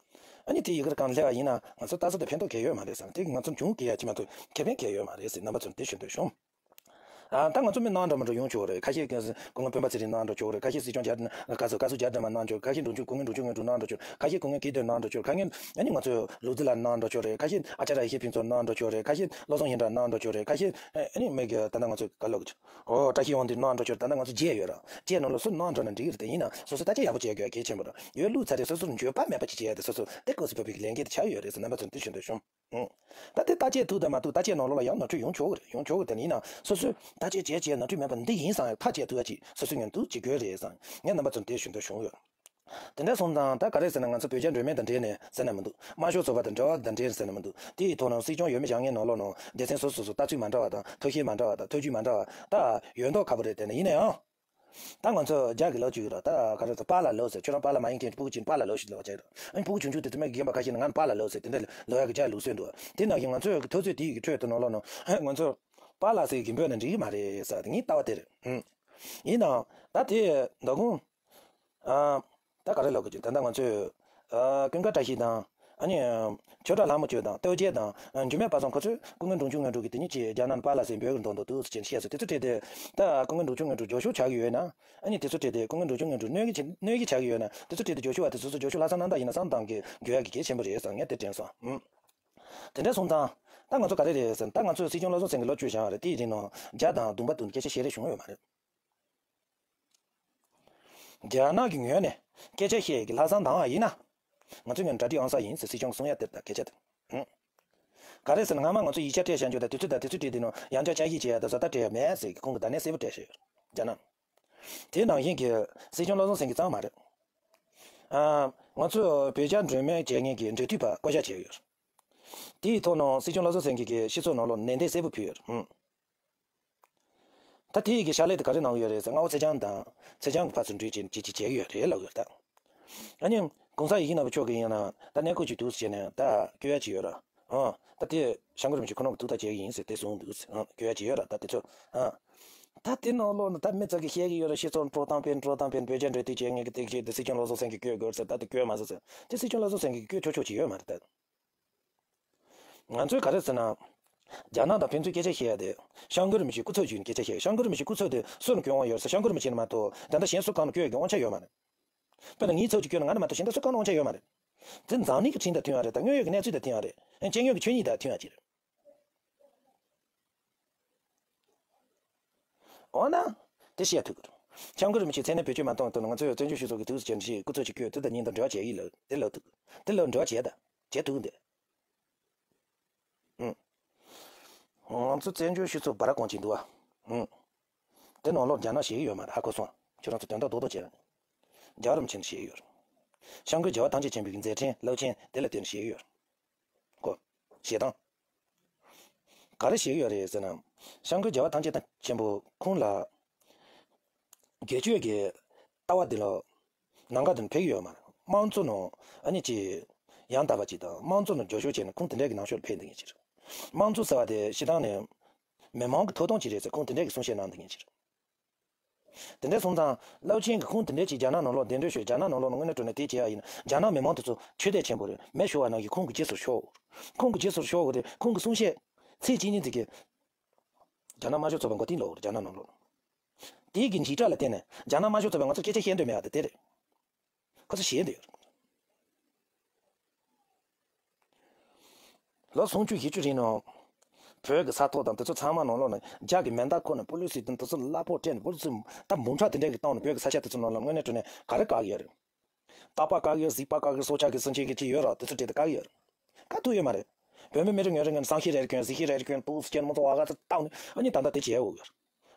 ཨ་ནི་དེ་ཡི་གེར་གང་སླེབས་པ་ཡིན་ན་ང་ཚོ་ལྟ་ས་དེ་ཕན་ཐོགས་གང་ཡང་ཡོད་མ་རེད་ཟེར། དེ་གིས་ང་ཚོ་འབྱུང་གི་ཡ་ཅི་མ་གཏོགས་ཁེ་ཕན་གང་ཡང་ཡོད་མ་རེད་ཟེར་རྣམ་པ་ཚོར་འདི་ཞུ་འདོད་བྱུང་། ཨ། ད་ང་ཚོ་མི་གནང་འགྲོ་མི་འགྲོ་ཡོང་ཆོག་རེད། ཁ་ཤས་སྐུ་ངོ་སྤེན་པ་ཚེ་རིང་གནང་འགྲོ་ཆོག་རེད། ཁ་ཤས་སྲིད་སྐྱོང་རྒྱ་ག་ཚོད་ག་ཚོད་རྒྱ་འདྲ་མ་གནང་ཆོག་ཁ་ཤས་འབྲོང་ཆུང་སྐུ་ངོ་འབྲོང་ཆུང་ངོ་འབྲོང་གནང་འགྲོ་ཆོག་ཁ་ཤས་སྐུ་ངོ་སྐལ་ལྡན་གནང་འགྲོ་ཆོག་ཁ་ངས་ཨ་ནི་ང་ཚོས་ལུག་རྫི་ལགས་གནང་འགྲོ་ཆོག་རེད། ཁ་ཤས་ཨ་ཅར་ཡེ་ཤེས་ཕུན་ཚོགས་གནང་འགྲོ་ཆོག་རེད། ཁ་ཤས་བློ་བཟང་ཧིང་གྲགས་གནང་འགྲོ་ཆོག་རེད། ཁ་ཤས་ཨ་ནི་མི་གི་ད་ལྟ་ང་ཚོ་ག་ལབ་གི་ཆོག་ཨོ་བཀྲ་ཤིས་དབང་འདུས་གནང་འགྲོ་ཆོག་ད་ལྟ་ང་ཚོ་བརྒྱད་ཡོད་ར། བརྒྱད་ནང་ལོགས་སུ་གནང་འགྲོ་ན་འགྲིག་གི་རེད། དེ་ཡིན་ན་སོ་སོ་བརྟག་དཔྱད་ཡག་པོ་བྱེད་དགོས་གལ་ཆེན་པོ་རེད། ཡོད་ལུགས་ཚ་རེད། སོ་སོར་འགྱོད་པ་མེད་པ་ཅིག་བྱེད་ཡ་དེ་སོ་སོ་དེ་སྐབས་སུ་བབས་པའི་ལས་འགན་དེ་ཆགས་ཡོད་རེད་ཟེར་རྣམ་པ་ཚོར་འདི་ཞུ་འདོད་བྱུང་། ཨང་། ད་དེ་བརྟག་དཔྱད་ཐུབ་དང་མ་ཐུབ་བརྟག་དཔྱད་ནང་ལོགས་ལ་ཡང་ནོར་འཁྲུལ་ཡོང་ཆོག་གི་རེད། ཡོང་ཆོག་གི། དེ་ཡིན་ན་སོ་སོས་བརྟག་དཔྱད་བྱས་བྱས་ནོར་འཁྲུལ་མེད་པ་འདི་ཡིན་བསམ་ཡ་ཐག་བཅད་ཐུབ་ཡ་ཅིག་སོ་སོའི་ངོས་ནས་འདུག་བྱེད་དགོས་རེད་བསམ་ངས་རྣམ་པ་ཚོར་འདི་ཞུ་འདོད་བྱུང་ཡོད། དེ་འདྲ་སོང་ཙང་ད་ག་རེ་ཟེར་ན་ང་ཚོ་བོད་རྒྱ་འབྲེལ་མོལ་དང་འབྲེལ་ནས་ཟེར་ན་མི་འདུག་དམར་ཤོག་ཚོགས་པ་དང་འབྲེལ་བ་དང་འབྲེལ་ཟེར་ན་མི་འདུག་དེ་ཡི་ཐོག་ནས་སྲིད་སྐྱོང་འོས་མི་བཞེངས་མཁན་ནང་ལོགས་ནང་སྡེ་ཚན་སོ་སོ་སོ་ལྟ་ཚུལ་མ་འདྲ་བ་དང་ཐབས་ཤེས་མ་འདྲ་བ་དང་ད་ཡོད་མདོག་ཁ་པོ་རེད། དེ་ནི་ཡིན་ན་ཡང་། ད་ང་ཚོ་རྒྱ་གི་ལོ་གཅིག་ཡོད་ར། ད་ག་རེ་ཟེར། པཱ་ལགས་ལོ་ཟེར། ཁྱོད་རང་པཱ་ལགས་མ་ཡིན་མཁན་ཕྲུ་གུ་ཅིག་པཱ་ལགས་ལོ་ཞིག་ལབ་པ་བྱས་ར། ཨ་ནི་ཕྲུ་གུ་ཆུང་ཆུང་དེ་ཚོ་མ་རྒན་པ་ཁ་ཤས་ནས་ང་པཱ་ལགས་ལོ་ཟེར། དེ་འདྲ་ལབ་ཡག་གི་རྒྱ་ལུགས་སྲོལ་འདུག་དེ་ནང་བཞིན་ང་ཚོའི་འཐབ་རྩོད་དེ་ཡི་གི་ཁྲོད་དུ་ནང་ལོགས་ནང་ང་ཚོ་པཱ་ལགས་ཟེར་གི་འབོད་ན་འགྲིག་གི་མ་རེད་ཟེར་དེ་ངའི་ལྟ་བ་དེ་རེད། ཨང་། ཡིན་ནའང་ད་དེ་ད་གུང་། ཨ། ད་ག་རེ་ལབ་དགོས་ཀྱི། ད་ལྟ་ང་ཚོས། ཨ། ཀུན་དགའ་བཀྲ་ཤིས་དང་། ཨ་ནི། ཆོས་གྲགས་ལྷ་མོ་ཁྱོད་དང་སྟོབས་རྒྱལ་དང་། ཨ། འཇིགས་མེད་པ་སངས་ཁོ་ཚོས་སྐུ་ངོ་འབྲོང་ཆུང་ངོ་འབྲོང་གིས་དེ་ཉིད་ཀྱི་རྒྱ་ནག་ནས་པཱ་ལགས་ཟེར་འབོད་ཀྱི་འདུག་འདུག་ཟེར་བྱས་ནས་བཤད་སོང་། དེ་ཚོ་བྲིས་ཏེ། ད་སྐུ་ངོ་འབྲོང་ཆུང་ངོ་འབྲོང་རྒྱབ་སྐྱོར་བྱ་གི་ཡོད་ན། ཨ་ནི་དེ་ཚོ་བྲིས་ཏེ་སྐུ་ངོ་འབྲོང་ཆུང་ངོ་འབྲོང་གནོད་ཀྱི་བྱེད་གནོད་ཀྱི་བྱ་གི་ཡོད་ན། དེ་ཚོ་བྲིས་ཏེ་རྒྱབ་སྐྱོར་བ་དེ་ཚོ་ཚོ་རྒྱབ་སྐྱོར་ལྷག་བསམ་རྣམ་དག་ཡིན་ན་བསམ་བཏང་གི་དགོས་ཡག་གི་གལ་ཆེན་པོ་རེད་བསམ། ངས་དེ་དྲན་སོང་། ཨུམ། དེ་འདྲ་སོང་ཙང་། ད་ང་ཚོ་ག་རེ་རེད་ཟེར་ན། ད་ང་ཚོ་སྲིད་སྐྱོང་བློ་བཟང་སེང་གེ་ལོ་བཅུ་བཞེངས་པ་རེད། དེའི་རིང་ནང་རྒྱ་དང་གདོང་པ་བསྡུར་ནས་སྐད་ཆ་བཤད་རེས་བྱུང་ཡོད་མ་རེད། རྒྱ་ནག་གི་ངོས་ནས་སྐད་ཆ་བཤད་ཀྱི་ལྷག་བསམ་དང་བ་ཡིན་ན། ང་ཚོའི་ངོས་ནས་གྲ་སྒྲིག་ཨང་གསར་ཡིན་ཟེར་སྲིད་སྐྱོང་གིས་གསུང་ཡ་དེ་ད་སྐད་ཆ་དེ། ཨང་། ག་རེ་ཟེར་ན་སྔ་མ་ང་ཚོ་ཡིག་ཆ་སྤྲད་བཞག་རྒྱུ་དང་དུས་ཚོད་དང་དུས་ཚོད་སྤྲད་དེ་ནང་ཡང་བསྐྱར་བསྐྱར་ཞིབ་བྱེད་ཡ་དང་བཟོ་ལྟ་སྤྲད་ཡ་མེད་ཟེར་གི་ཁོང་གིས་ད་ནས་གསལ་པོ་བྲིས་བཞག་ཡོད། རྒྱ་ནག་དེ་ནང་བཞིན་གྱི་སྲིད་སྐྱོང་བློ་བཟང་སེང་གེ་ཙམ་མ་རེད། ཨ། ང་ཚོས་བོད་རྒྱ་འབྲེལ་མོལ་བྱེད་མཁན་གྱི་འབྲེལ་མཐུད་པ་བསྐོ་གཞག་བྱས་ཡོད། དེའི་ཐོག་ནང་སྲིད་སྐྱོང་བློ་བཟང་སེང་གེ་གིས་སྤྱི་ཚོགས་ནང་ལོགས་ནན་ཏན་གསལ་པོ་ཕུལ་ཡོད། ཨང་། ད་དེ་ཡི་གི་ཕྱག་ལས་དེ་ག་རེ་གནང་གི་ཡོད་རེད་ཟེར། མངའ་འོག་ཚེས་བྱང་དང་ཚེས་བྱང་གི་ཕར་ཚུར་འགྲུལ་བྱེད་ཅིག་ཅིག་བྱེད་ཀྱི་ཡོད་རེད་ལབ་ཡོད་ད། ཨ་ནི་༸གོང་ས་ཡིད་བཞིན་ནོར་བུ་མཆོག་གིས་ཡིན་ན་ད་གནས་སྐབས་ཅིག་འདུག་ཟེར་ནས་ད་སྐྱོ་ཡ་ཅིག་ཡོད་ར། ཨ། ད་དེ་སྐྱབས་མགོན་རིན་པོ་ཆེ་ཁོ་རང་གི་ཐུགས་ཐག་བཅད་ཀྱི་ཡིན་ཟེར་དེ་གསུངས་འདུག་ཟེར། ཨ། སྐྱོ་ཡ་ཅིག་ཡོད་ར་ད་དེ་ཚོ། ཨ། ད་དེ་ནང་ལོགས་ནས་ད་མི་ཚོ་གིས་བཤད་ཀྱི་ཡོད་ར། སྤྱི་ཚོགས་འགྲོ་སྟངས་དཔེ་འགྲོ་སྟངས་དཔེ་བོད་རྒྱ་འབྲེལ་མཐུད་བྱེད་མཁན་གྱི་སྟེགས་གཞི་དེ་སྲིད་སྐྱོང་བློ་བཟང་སེང་གེས་བསྐྱོད་དགོས་ཟེར། ད་དེ་བསྐྱོད་མ་ཟེར་ཟེར། དེ་སྲིད་སྐྱོང་བློ་བཟང་སེང་གེས་བསྐྱོད་ཆོག་ཆོག་ཅིག་ཡོད་མ་རེད་ད། ང་ཚོས་ག་རེ་ཟེར་ན། རྒྱ་ནག་དང་ཕན་ཚུན་སྐད་ཆ་བཤད་ཡ་དེ། སྐྱབས་མགོན་རིན་པོ་ཆེའི་སྐུ་ཚབ་བརྒྱུད་ནས་སྐད་ཆ་བཤད་ཡ། སྐྱབས་མགོན་རིན་པོ་ཆེའི་སྐུ་ཚབ་དེ་སུ་ལ་སྐྱོན་དབང་ཡོད་ཟེར། སྐྱབས་མགོན་རིན་པོ་ཆེ་ནས་མ་གཏོགས་ད་ལྟ་གཞན་སུ་གང་ལ་སྐྱོན་ཡོད་ཀྱི་དབང་ཆ་ཡོད་མ་རེད། དེ་ནང་ངའི་ཚབ་ཅིག་སྐྱོན་ན་ང་ནས་མ་གཏོགས་གཞན་དག་སུ་གང་ལ་དབང་ཆ་ཡོད་མ་རེད། དེ་འཛམ་གླིང་གི་ཁྲིམས་དང་མཐུན་པ་རེད། ད་དངོས་ཡོད་ཀྱི་གནས་ཚུལ་དང་མཐུན་པ་རེད། སྤྱི་ཡོངས་ཀྱི་ཆོས་ཉིད་དང་མཐུན་པ་ཅིག་རེད། འོ་ན། དེ་བཤད་ཐུབ་ཀྱི་རེད། སྐྱབས་མགོན་རིན་པོ་ཆེ་མཚན་གནས་བེད་སྤྱོད་མ་གཏོང་དུས་ང་ཚོས་བཙན་བྱོལ་སྤྱི་ཚོགས་ཀྱི་དུས་སུ་བྱས་ནས་སྐུ་ཚབ་ཅིག་བསྐོས་དེ་དང་གཉིས་དང་འབྲེལ་བ་བྱེད་ཀྱི་ལབ་དེ་ལབ་ཐུབ། དེ་ལབ་འབྲེལ་བ་བྱེད་ད་བྱེད་ཐུབ་འདི། ཨུམ། ང་ཚོ་བཙན་བྱོལ་སྤྱི་ཚོགས་སྦ་ར་གང་ཅིག་འདུག་ཨ། ཨུམ། དེ་ནང་ལོགས་རྒྱ་ནག་ཞེད་ཀྱི་ཡོད་མ་རེད། ཧ་གོ་སོང་། ཁྱོད་རང་ཚོ་དོན་དག་རྡོག་རྡོག་བྱས་ན། རྒྱལ་བ་རིན་པོ་ཆེ་ནས་ཞེད་ཀྱི་ཡོད་རེད། སྐྱབས་མགོན་རྒྱལ་བ་ཐམས་ཅད་མཁྱེན་པའི་མཛད་འཕྲིན་རླབས་ཆེན་དེ་ལ་བརྟེན་ནས་ཞེད་ཀྱི་ཡོད་རེད། གོ། ཞེད་སྟངས། ག་རེ་ཞེད་ཀྱི་ཡོད་རེད་ཟེར་ན། སྐྱབས་མགོན་རྒྱལ་བ་ཐམས་ཅད་ཆེན་པོ་ཁོང་ལ། སྒེར་གཅོད་ཀྱི་ལྟ་བ་འདི་ལ་ནང་འགལ་དུ་ཕེབས་ཀྱི་ཡོད་མ་རེད། དམངས་གཙོ་ནང་ཨ་ནི་ཅིག་ཡང་དག་པ་ཅིག་དང་དམངས་གཙོ་ནང་རྒྱབ་སྐྱོར་བྱས་ནས་ཁོང་དེ་འདྲ་གི་ནང་ཤོར་ཕེབས་འདི་ངེས་ཅིག་རེད། དམངས་གཙོ་ཟེར་བ་དེ་སྤྱིར་བཏང་ནས་མི་མང་གི་ཐོབ་ཐང་ཅིག་རེད་ཟེར་ཁོང་དེ་འདྲ་གི་གསུང་བཤད་གནང་འདི་ངེས་ཅིག་རེད། དེ་འདྲ་སོང་ཙང་རླབས་ཆེན་གྱི་ཁོང་དེ་འདྲ་ཅིག་རྒྱ་ནག་ནང་ལོགས་གདན་འདྲེན་ཞུས། རྒྱ་ནག་ནང་ལོགས་ནས་དངོས་གནས་དྲང་གནས་དེ་བྱས་ཡ་ཡིན་ན་རྒྱ་ནག་མི་མང་དེ་ཚོ་ཆོས་དད་ཆེན་པོ་རེད། མེ་ཤོར་བ་ནང་བཞིན་ཁོང་གི་རྗེས་སུ་ཤོག་ཁོང་གི་རྗེས་སུ་ཤོག་དགོས་རེད། ཁོང་གི་གསུང་བཤད་ཚེ་གཅིག་གཉིས་ཙམ་གྱིས་རྒྱ་ནག་དམར་ཤོག་ཚོགས་པ་མགོ་རྟིང་སློག་རྒྱ་ནག་ནང་ལོགས། དེའི་གི་འཇིགས་སྐྲག་ལ་བརྟེན་ནས་རྒྱ་ནག་དམར་ཤོག་ཚོགས་པས་ང་ཚོར་སྐད་ཆ་བཤད་འདོད་མེད་པ་དེ་དེ་རེད། ཁོ་ཚོ་ཞེད་འདོད་ཡོད་རེད། ལོ་སུམ་ཅུ་བཞི་བཅུ་རིང་ནང་། བོད་ཀྱི་ས་ཐོག་དང་དེ་ཚོ་ཚང་མ་ནང་ལོགས་ནས་རྒྱ་གི་མེ་མདའ་འཁོར་ནས་པུ་ལི་སི་དང་དེ་ཚོ་གླ་ཕོགས་སྤྲད་ནས་པུ་ལི་སི་ད་འབུམ་ཕྲག་དེ་འདྲ་གི་བཏང་ནས་བོད་ཀྱི་ས་ཆ་དེ་ཚོ་ནང་ལ་དངོས་གནས་དྲང་གནས་ག་རེ་བཀག་གི་ཡོད་རེད། སྟག་པ་བཀག་གི་ཡོད། གཟིག་པ་བཀག་གི་ཡོད། སྲོག་ཆགས་ཀྱི་སེམས་ཅན་གྱི་ཅི་ཡོད་ར་དེ་ཚོ་སྤྲད་དེ་བཀག་གི་ཡོད་རེད། བཀག་ཐུབ་ཡོད་མ་རེད། བོད་མི་མི་རེ་ངོ་རེ་ངོ་ནས་བསམ་ཤེས་རེ་རེ་སྐྱོན། གཟིག་ཤེས་རེ་རེ་སྐྱོན། ཏོག་ཙམ་སྐྱོན་མ་གཏོགས་ཨ་ག་ཚོད་བཏང་ནས་ཨ་ནི་ད་ལྟ་དེ་བྱེད་འོ་ཡོད་རེད།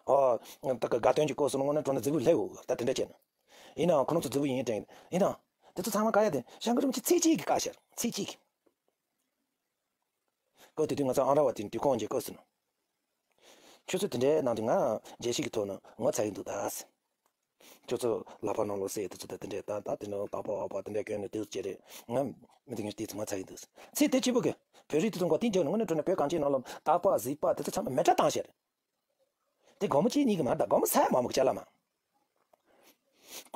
ཨོ། ད་ག་དགའ་སྟོན་གྱི་སྐབས་སུ་དངོས་གནས་དྲང་གནས་རྫིག་པོ་སླེབས་འོ་ཡོད་རེད། ད་དེ་འདྲ་བྱས་ན། ཡིན་ནའང་ཁོ་རང་ཚོ་རྫིག་པོ་ཡིན་དྲན། ཡིན་ནའང་། དེ་ཚོ་ཚང་མ་བཀག་ཡ་དེ་ཞང་ཀར་རིན་པོ་ཆེ་ཚེ་གཅིག་གི་བཀག་ཤར། ཚེ་གཅིག་གི། སྐབས་དེ་དུས་ང་ཚོ་ཨང་ར་བ་དེ་དུས་ཁོང་གི་སྐབས་སུ་ན། ཁྱོད་ཚོ་དེ་འདྲའི་ནང་དུ་ང་རྒྱལ་སྤྱི་གི་ཐོག་ནས་ངོ་ཚ་གི་འདུག་ད། ཁྱོད་ཚོ་ལག་པ་ནང་ལོགས་སེ་དེ་ཚོ་ད་དེ་འདྲའི་ད་ད་དེ་ནང་ལག་པ་ཨ་པ་དེ་འདྲའི་སྐྱོན་ནས་དེ་ཚོ་བྱེད་རེད། ང་མི་དེ་ངས་དེ་ཚོ་ངོ་ཚ་གི་འདུག། ཚེ་དེ་གཅིག་པོ་གི་བོད་རིགས་དེ་ཚོ་མགོ་རྟིང་རྒྱབ་ནས་དངོས་གནས་དྲང་གནས་བོད་གངས་ཅན་ནང་ལོགས་ལག་པ་གཟིག་པ་དེ་ཚོ་ཚང་མ་མེ་སྲེག་བཏང་ཤག་རེད། དེ་སྒོར་མོ་གཅིག་གཉིས་ཀྱི་མ་རེད། ད་སྒོར་མོ་ས་ཡ་མང་པོ་གི་ཅ་ལག་མ།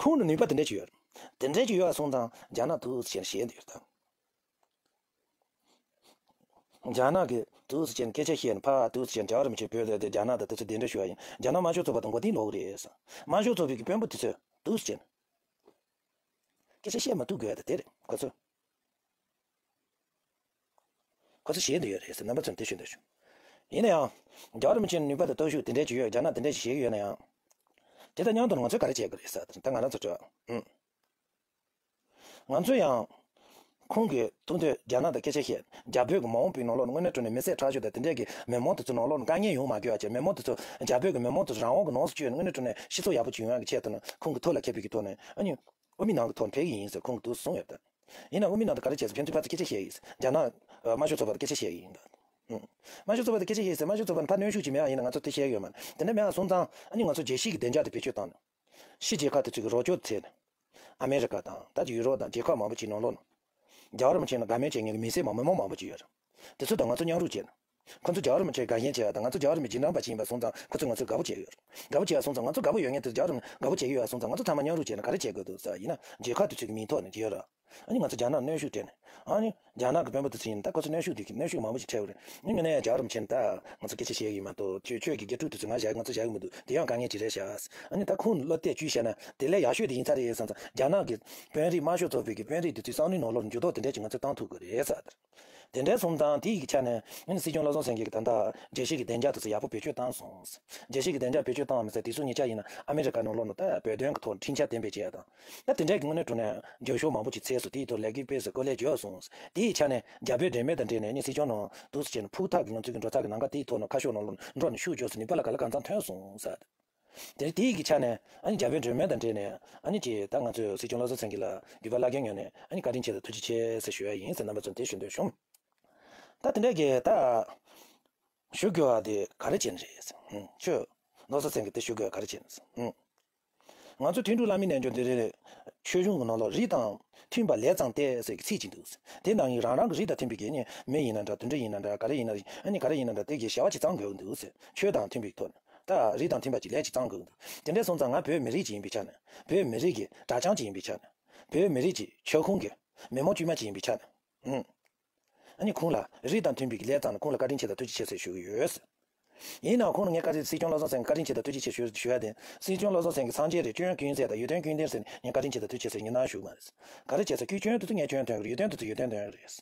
ཁོང་ལ་ནུས་པ་དེ་འདྲ་ཅིག་ཡོད་རེད། དེ་འདྲ་ཅིག་ཡོད་པ་སོང་ཙང་རྒྱ་ནག་དུ་ཞེན་ཞེན་དུ་ཡོད་ད། རྒྱ་ནག་གི་དུ་ཞེན་སྐད་ཆ་བཤད་ན་ཕ་དུ་ཞེན་རྒྱ་རིམ་གྱི་བོད་དེ་རྒྱ་ནག་དང་དེ་ཚོ་གདན་འདྲེན་ཞུ་བ་ཡིན། རྒྱ་ནག་དམར་ཤོག་ཚོགས་པ་དང་མགོ་རྟིང་ལོག་རེད། དམར་ཤོག་ཚོགས་པའི་གི་དཔོན་པོ་དེ་ཚོས་དུ་ཞེན་སྐད་ཆ་བཤད་མ་ཐུབ་དགོས་ཡ་དེ་དེ་རེད་ཁོ་ཚོ། ཁོ་ཚོ་ཞེད་འདོད་ཡོད་རེད་ཟེར་རྣམ་པ་ཚོར་དེ་ཞུ་འདོད་བྱུང་། ཡིན་ན་ཡང་། རྒྱལ་བ་རིན་པོ་ཆེ་ནུས་པ་དང་སྟོབས་ཤུགས་དེ་འདྲས་ཅིག་ཡོད། རྒྱ་ནག་དེ་འདྲས་ཅིག་བྱེད་ཀྱི་ཡོད་ན་ཡང་། དེ་དང་མཉམ་དུ་ང་ཚོས་ག་རེ་བྱེད་དགོས་རེད་ཟེར་ད་ང་རང་ཚོ་ཚོ། ཨུམ། ང་ཚོ་ཡང་། ཁོང་གིས་ཐུག་འདོད་རྒྱ་ནག་དང་སྐད་ཆ་བཤད། རྒྱ་བོད་ཀྱི་མ་འོངས་པའི་ནང་ལོགས་དངོས་གནས་དྲང་གནས་མི་སེར་ཁྲག་ཤུགས་དང་དེ་འདྲས་ཀྱི་མི་མང་དེ་ཚོ་ནང་ལོགས་དཀའ་ངལ་ཡོང་མ་དགོས་པ་བྱས། མི་མང་དེ་ཚོ་རྒྱ་བོད་ཀྱི་མི་མང་དེ་ཚོ་རང་དབང་གི་ནང་སུ་བསྐྱོད་ནས་དངོས་གནས་དྲང་གནས་སྤྱི་ཚོགས་ཡག་པོ་བྱུང་ཡག་གི་ཆེད་དུ་ནི་ཁོང་གི་ཐུགས་ལ་འཁེལ་བའི་གི་ཐོག་ནས་ཨ་ནི། དབུ་མའི་ནང་གི་ཐོག་ཕེབས་ཀྱི་ཡིན་ཟེར་ཁོང་གིས་དུ་གསུངས་ཡོད་ད། ཡིན་ན་དབུ་མའི་ནང་དུ་ག་རེ་བྱས་ཟེར་ཕན་ཚུན་ཕར་ཚུར་སྐད་ཆ་བཤད་ཡིན་ཟེར། རྒྱ་ནག་ཨ་དམར་ཤོག་ཚོགས་པ་དང་སྐད་ཆ་བཤད་ཡིན་ད། ཨུམ། དམར་ཤོག་ཚོགས་པ་དང་སྐད་ཆ་བཤད་ཟེར། དམར་ཤོག་ཚོགས་པ་ནི་ཕར་གནོན་ཤུགས་ཅིག་མེད་ཨ་ཡིན་ན་ང་ཚོ་དེ་བཤད་ཡོད་མ་རེད། དེ་འདྲ་མེད་ཨ་སོང་ཙང་ཨ་ནི་ང་ཚོ་རྒྱལ་སྤྱིའི་གི་བདེ་འཇགས་དེ་བེད་སྤྱོད་བཏང་ནས། ཕྱི་རྒྱལ་ཁག་དེ་ཚོ་གི་རོགས་སྐྱོར་བྱས་ནས། ཨ་མེ་རི་ཀ་དང་ད་ཡུ་རོབ་དང་རྒྱལ་ཁབ་མང་པོ་ཅིག་ནང་ལོགས་ནས། རྒྱལ་བ་རིན་པོ་ཆེ་ལ་དགའ་མོས་བྱེད་མཁན་གི་མི་སེར་མང་མི་མང་མང་པོ་ཅིག་ཡོད་རེད། དེ་ཚོ་དང་ང་ཚོ་མཉམ་རུབ་བྱས་ནས། ཁོ་ཚོ་རྒྱལ་བ་རིན་པོ་ཆེ་དགའ་ཞེན་བྱེད་ཡ་དང་ང་ཚོ་རྒྱལ་བ་རིན་པོ་ཆེ་རྗེས་འབྲང་པ་ཅིག་ཡིན་པ་སོང་ཙང་ཁོ་ཚོས་ང་ཚོ་དགའ་པོ་བྱེད་ཀྱི་ཡོད་རེད། དགའ་པོ་བྱེད་ཡ་སོང་ཙང་ང་ཚོ་དགའ་པོ་ཡོད་མཁན་དེ་རྒྱལ་བ་རིན་པོ་ཆེ་དགའ་པོ་བྱེད་ཀྱི་ཡོད་པ་སོང་ཙང་ང་ཚོ་ཚང་མ་མཉམ་རུབ་བྱས་ནས་ག་རེ་བྱེད་དགོས་འདུག་ཟེར་ཡིན་ན་རྒྱལ་ཁབ་དེ་ཚོའི་གི་མིང་ཐོག་ནས་བྱེད་ཡོད་ར། ཨ་ནི་ང་ཚོ་རྒྱ་ནག་གནོན་ཤུགས་སྤྲད་ནས། ཨ་ནི་རྒྱ་ནག་གི་དཔོན་པོ་དེ་ཚོ་ཡིན་ད་ཁོ་ཚོ་གནོན་ཤུགས་དེ་གི་གནོན་ཤུགས་མང་པོ་ཞིག་འཕྲད་ཡོད་རེད། ཨ་ནི་དངོས་གནས་རྒྱལ་བ་རིན་པོ་ཆེ་ད་ང་ཚོ་སྐད་ཆ་བཤད་ཀྱི་ཡིན་མ་གཏོགས་ཁྱོད་ཁྱོད་ཀྱི་རྒྱལ་ཕྲུག་དེ་ཚོ་ང་བཞག་ང་ཚོ་བཞག་གི་མི་འདུག་དེ་ཡང་དཀའ་ངལ་ཅིག་རེད་ཤག་ཨ་ནི་ད་ཁོང་བློ་གཏད་བཅུག་བྱས་ན་དེ་ལས་ཡག་ཤོས་དེ་ཡིན་ས་རེད་བསམ་ཙང་རྒྱ་ནག་གི་དཔོན་རིགས་དམར་ཤོག་ཚོགས་པའི་གི་དཔོན་རིགས་དེ་ཚོའི་བསམ་བློའི་ནང་ལོགས་འགྱུར་ལྡོག་དེ་འདྲས་ཅིག་ང་ཚོས་བཏང་ཐུབ་དགོས་རེད་ཟེར། དེ་འདྲའི་སོང་ཙང་དེ་ཡི་ཆ་ནས་ཨ་ནི་སྲིད་སྐྱོང་བློ་བཟང་སེང་གེ་གིས་ད་ལྟ་རྒྱལ་སྤྱིའི་གི་བདེ་འཇགས་དེ་ཚོ་ཡག་པོ་བེད་སྤྱོད་བཏང་སོང་། རྒྱལ་སྤྱིའི་གི་བདེ་འཇགས་བེད་སྤྱོད་བཏང་བ་མི་ཚད་དེ་ཚོ་ཉེ་ཆར་ཡིན་ན་ཨ་མི་རི་ཀ་ནང་ལོགས་ནས་ད་བོད་དོན་གི་ཐོག་འཕྲིན་བཅར་གཏན་འབེབས་བྱས་ཡ་དང་། ད་དེ་འདྲའི་གི་དངོས་གནས་དྲང་གནས་རྒྱབ་སྐྱོར་མང་པོ་ཅིག་བྱས་སོང་། དེའི་ཐོག་ལེགས་སྐྱེས་ཕུལ་སོང་། སྐུ་ལས་བསྐྱོན་སོང་། དེ་ཡི་ཆ་ནས་རྒྱ་བོད་འབྲེལ་མོལ་དང་འབྲེལ་ནས་ཨ་ནི་སྲིད་སྐྱོང་ནང་དུ་སུ་བྱས་ནས་ཕུགས་ཐག་གི་ང་ཚོའི་གི་འགྲོ་ཐག་གི་ལམ་ཁ་དེའི་ཐོག་ནས་ཁ་ཕྱོགས་ནང་ལོགས་འགྲོ་ནས་ཤུགས་རྒྱོབ་སོང་། ནུས་པ་ལ་ག་ལ་གང་འཚམ་ཐོན་སོང་ཟེར། དེ་དེའི་གི་ཆ་ནས་ཨ་ནི་རྒྱ་བོད་འབྲེལ་མོལ་དང་འབྲེལ་ནས་ཨ་ནི་ཅིག་ད་ང་ཚོས་སྲིད་སྐྱོང་བློ་བཟང་སེང་གེ་ལ་འབུལ་བ་བླ་རྒན་ངོས་ནས་ཨ་ནི་བཀའ་དྲིན་ཆེ་དང་ཐུགས་རྗེ་ཆེ་ཟེར་ཞུ་ཡ་ཡིན་ཟེར་རྣམ་པ་ཚོར་དེ་ཞུ་འདོད་བྱུང་། ད་དེ་འདྲ་གི་ད་ཞུ་དགོས་པ་དེ་ག་རེ་བྱས་ནས་རེད་ཟེར། ཧུམ། ཁྱོད་བློ་བཟང་སེང་གེ་དེ་ཞུ་དགོས་པ་ག་རེ་བྱས་ནས་ཟེར། ཧུམ། ང་ཚོ་ཐུན་དྲུག་བླ་མའི་རྣལ་འབྱོར་འདི་རེད། ཆོས་གཞུང་གི་ནང་ལོགས་རིགས་དང་མཐུན་པ་ལས་བརྩམས་ཏེ་ཟེར་གྱི་ཚིག་ཅིག་འདུག། དེ་ནང་བཞིན་རང་རང་གི་རིགས་དང་མཐུན་པའི་གི་ནི་མི་ཡིན་ན་འདྲ། དུད་འགྲོ་ཡིན་ན་འདྲ། ག་རེ་ཡིན་ན་ཨ་ནི་ག་རེ་ཡིན་ན་འདྲ། དེ་གི་བྱ་བ་ཅིག་བརྩམས་དགོས་ཀྱི་འདུག་ཟེར། ཆོས་དང་མཐུན་པའི་ཐོག་ནས་ད་རིགས་དང་མཐུན་པ་ཅིག་ལས་ཅིག་བརྩམས་དགོས་ཀྱི་འདུག། དེ་འདྲ་སོང་ཙང་ང་བོད་མི་རིགས་ཅིག་ཡིན་པའི་ཆ་ནས། བོད་མི་རིགས་ཀྱི་དྲ་བྱང་ཅིག་ཡིན་པའི་ཆ་ནས། བོད་མི་རིགས་ཀྱི་ཁྱབ་ཁོངས་ཀྱི་མི་མང་དཀྱུས་མ་ཅིག་ཡིན་པའི་ཆ་ནས། ཨུམ། ཨ་ནི་ཁོང་ལ་རིགས་དང་མཐུན་པའི་ལས་བརྩམས་ནས་ཁོང་ལ་བཀའ་དྲིན་ཆེ་དང་ཐུགས་རྗེ་ཆེ་ཟེར་ཞུ་གི་ཡོད། ཡིན་ནའང་ཁོང་ལ་ངས་བཀའ་དྲིན། སྲིད་སྐྱོང་བློ་བཟང་སེང་གེ་བཀའ་དྲིན་ཆེ་དང་ཐུགས་རྗེ་ཆེ་ཞུ་ཞུ་ཡ་དེ། སྲིད་སྐྱོང་བློ་བཟང་སེང་གེ་སངས་རྒྱས་རེད། སྐྱོན་ཀུན་ཟད་དང་ཡོན་ཏན་ཀུན་ལྡན་ཟེར་ནས་ངས་བཀའ་དྲིན་ཆེ་དང་ཐུགས་རྗེ་ཆེ་ཟེར་ངས་གནང་ཞུ་གི་མ་རེད། ག་རེ་བྱས་ཟེར་ཁྱོད་སྐྱོན་དེ་ཚོ་ངས་སྐྱོན་ཐོན་གི་རེད། ཡོན་ཏན་དེ་ཚོ་ཡོན་ཏན་ཐོན་གི་རེད།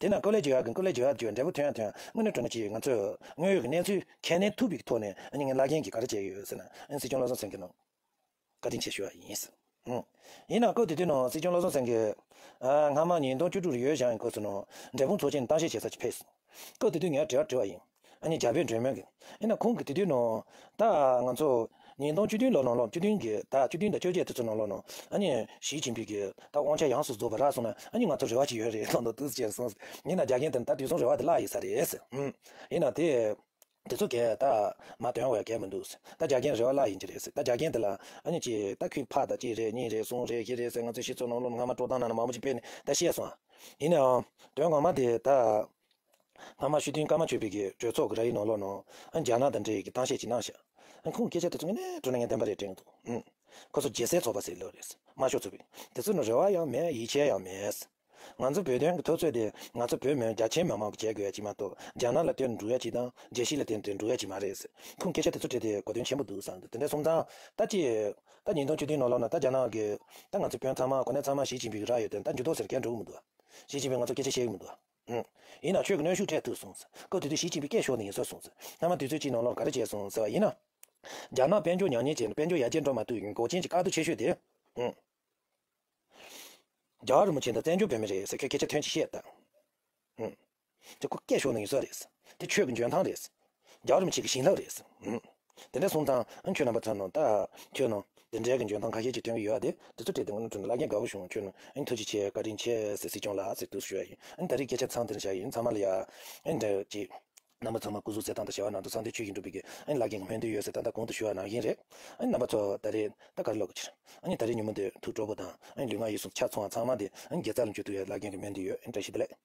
དེ་ན་སྐུ་ལས་བརྗེ་ཡག་གི་སྐུ་ལས་བརྗེ་ཡག་བརྗེ་བ་འབྲས་བུ་ཐོན་ཐོན། དངོས་གནས་དྲང་གནས་ཀྱི་ང་ཚོས་དངོས་ཡོད་ཀྱི་གནས་ཚུལ་ཁས་ལེན་ཐུབ་པའི་ཐོག་ནས་ཨ་ནི་ངས་བླ་རྒན་གྱིས་ག་རེ་བྱས་ཡོད་ཟེར་ན། ཨ་ནི་སྲིད་སྐྱོང་བློ་བཟང་སེང་གེ་ནང་བཀའ་དྲིན་ཆེ་ཞུ་བ་ཡིན། ཨང་། ཡིན་ནའང་སྐབས་དེ་དུས་ནང་སྲིད་སྐྱོང་བློ་བཟང་སེང་གེ། ཨ། སྔ་མ་ཉིས་སྟོང་བཅུ་དྲུག་ལ་ཡོད་བཞག་ཡིན་སྐབས་སུ་ནང་འབྲས་སྤུངས་ཚོགས་ཆེན་གཏམ་བཤད་བྱེད་ས་ཅིག་ཕེབས་སོང་། སྐབས་དེ་དུས་ངས་དྲི་བ་དྲིས་པ་ཡིན། ཨ་ནི་རྒྱ་བོད་འབྲེལ་མོལ་གྱི། ཡིན་ན་ཁོང་གིས་དེ་དུས་ནང་ད་ང་ཚོ་ཉིས་སྟོང་བཅུ་བདུན་ལོ་ནང་ལོགས་བཅུ་བདུན་གྱི་ད་བཅུ་བདུན་དང་བཅོ་བརྒྱད་དེ་ཚོ་ནང་ལོགས་ནང་ཨ་ནི་ཞི་ཅིན་ཕིང་གིས་ད་དབང་ཆ་ཡོངས་སུ་རྫོགས་པ་རག་སོང་ན་ཨ་ནི་ང་ཚོ་རེ་བ་ཅིག་ཡོད་རེད་ལབ་འདུག་དུས་ཚོད་སོང་། ཡིན་ན་རྒྱ་རྒན་དེ་ད་དུས་སང་རེ་བ་དེ་བརླག་ཡིན་ས་རེད། ཨང་། ཡིན་ན་དེ། དེ་ཚོ་གས་ད་མ་དོན་བས་གས་མི་འདུག། ད་རྒྱ་རྒན་རེ་བ་བརླག་ཡིན་གྱི་རེད་ཟེར། ད་རྒྱ་རྒན་དེ་ལ་ཨ་ནི་ཅི་ད་ཁོས་ཕར་ད་གཅིག་རེད་གཉིས་རེད་གསུམ་རེད་བཞི་རེད་ཟེར། ང་ཚོའི་སྤྱི་ཚོགས་ནང་ལོགས་སྔ་མ་དཀྲོག་གཏམ་ནང་ན་མང་པོ་ཅིག་སྤེལ་ནས་ད་བཤད་སོང་། ཡིན་ནའང་དོན་ངོ་མ་དེ་ད་སྔ་མ་ཤུགས་ལྡན་ཀརྨ་ཆོས་འཕེལ་གྱི་གྲོས་ཚོགས་ཀྱི་ར་ཡི་ནང་ལོགས་ནང་ཨ་རྒྱ་ནག་དང་འབྲེལ་ཡོད་ཀྱི་གཏམ་བཤད་ཅིག་གནང་ཤག། ཨ་ཁོང་སྐད་ཆ་དེ་ཚོ་ངས་ནས་དྲང་གནས་ངས་བདེན་པ་རེད་དྲན་གྱི་འདུག། ཨང་། ཁོ་ཚོ་རྒྱལ་སའི་ཚོགས་པ་ཟེར་ལོ་རེད། དམར་ཤོག་ཚོགས་པའི་དེ་ཚོ་ནི་རེ་བ་ཡང་མེད། ཡིད་ཆེས་ཡང་མེད། ང་ཚོ་བོད་དོན་གྱི་འཐབ་རྩོད་དེ་ང་ཚོ་བོད་མི་རྒྱ་ཆེའི་མི་མང་གིས་བྱེད་དགོས་ཡ་ཅིག་མ་གཏོགས། རྒྱ་ནག་ལ་བརྟེན་འགྲོ་ཡ་ཅིག་དང་རྒྱལ་སྤྱི་ལ་བརྟེན་ཏེ་འགྲོ་ཡ་ཅིག་མ་རེད་ཟེར། ཁོང་སྐད་ཆ་དེ་ཚོ་དྲིས་ཏེ་གོ་དོན་ཆེན་པོ་འདུག་བསམ་འདུག་དེ་འདྲ་སོང་ཙང་ད་ཅི། ད་ཉིས་སྟོང་བཅུ་བདུན་ནང་ལོགས་ན་ད་རྒྱ་ནག་གི་ད་ང་ཚོ་དཔོན་ཚང་མ་གོ་གནས་ཚང་མ་ཞི་ཅིན་ཕིང་གི་རག་ཡོད་དེ། ད་འགྱུར་ལྡོག་ཟེར་མཁན་འགྲོ་གི་མི་འདུག་ཞི་ཅིན་ཕིང་ང་ཚོ་སྐད་ཆ་བཤད་གི་མི་འདུག་ཨུམ། ཡིན་ན་ཁྱོད་ཀྱི་གནོན་ཤུགས་སྤྲད་ཐུབ་སོང་ཟེར། སྐབས་དེ་དུས་ཞི་ཅིན་ཕིང་སྐད་ཤོར་ནས་ཡིན་ས་སོང་ཟེར། སྔ་མ་དུས་ཚོད་གཅིག་ནང་ལོགས་ག་རེ་བྱས་སོང་ཟེར་བ་ཡིན་ན། རྒྱ་ནག་དཔལ་འབྱོར་ཉམས་ཉེས་བྱས་ནས་དཔལ་འབྱོར་ཡར་རྒྱས་འགྲོ་མ་ཐུབ་ཡིན་འགོག་རྐྱེན་གྱི་དཀའ་སྡུག་ཆེ་ཤོས་དེ། ཨུམ། རྒྱལ་བ་རིན་པོ་ཆེ་དང་བཙན་བྱོལ་བོད་མི་རེད་ཟེར་ཁོས་སྐད་ཆ་ཐོན་ཅིག་བཤད་ད། ཨུམ། དེ་ཁོ་སྐད་ཤོར་ནས་ཡིན་ས་རེད། དེ་ཆོས་ཀྱི་འཇོན་ཐང་རེད། རྒྱལ་བ་རིན་པོ་ཆེ་གི་བྱིན་རླབས་རེད། ཨུམ། དེ་འདྲ་སོང་ཙང་ཨ་ཁྱོད་རྣམ་པ་ཚོ་ནང་ད་ཁྱོད་ནང་དེ་འདྲའི་གི་འཇོན་ཐང་ཁ་ཤས་ཅིག་ཐོན་གི་ཡོད་ཨ། དེ་དེ་ཚོ་བྲིས་ཏེ་ངོ་ནས་བླ་རྒན་དགའ་བོ་བྱུང་། ཁྱོད་ནང་ཨ་ཐུགས་རྗེ་ཆེ་བཀའ་དྲིན་ཆེ་ཟེར་སྲིད་སྐྱོང་ལགས་ཟེར་དུས་ཞུ་ཡ་ཡིན། ཨ་ད་རེས་སྐད་ཆ་ཚང་དེ་འདྲ་བཞག་ཡིན། ཚང་མ་ལ་ཡ་ཨ་འདྲ་ཅིག་རྣམ་པ་ཚང་མ་སྐུ་གཟུགས་གསལ་ཐང་དང་བྱ་བ་ནང་དུ་ཚང་དོན་ཆོས་བཞིན་འགྲུབ་པའི་གི་ཨ་བླ་རྒན་གྱི་སྨོན་འདུན་ཡོད་ཟེར་ད་ལྟ་གོང་དུ་ཞུ་བ་ནང་བཞིན་རེད། ཨ་རྣམ་པ་ཚོ་ད་རེས་ད་ག་རེ་ལབ་དགོས་ཕྱིར། ཨ་ནི་ད་རེས་ཉིན་མོ་འདི་ཐུགས་སྤྲོ་པོ་དང་ཨ་ལུས་ངག་ཡིད་གསུམ་ཆ་ཚང་བ་ཚང་མ་དེ་ཨ་དགེ་རྩ་ལ་འཇུག་ཐུབ་ཡ་བླ་རྒན་གྱི་སྨོན་འདུན་ཡོད། ཨ་བཀྲ་ཤིས་བདེ་ལེགས།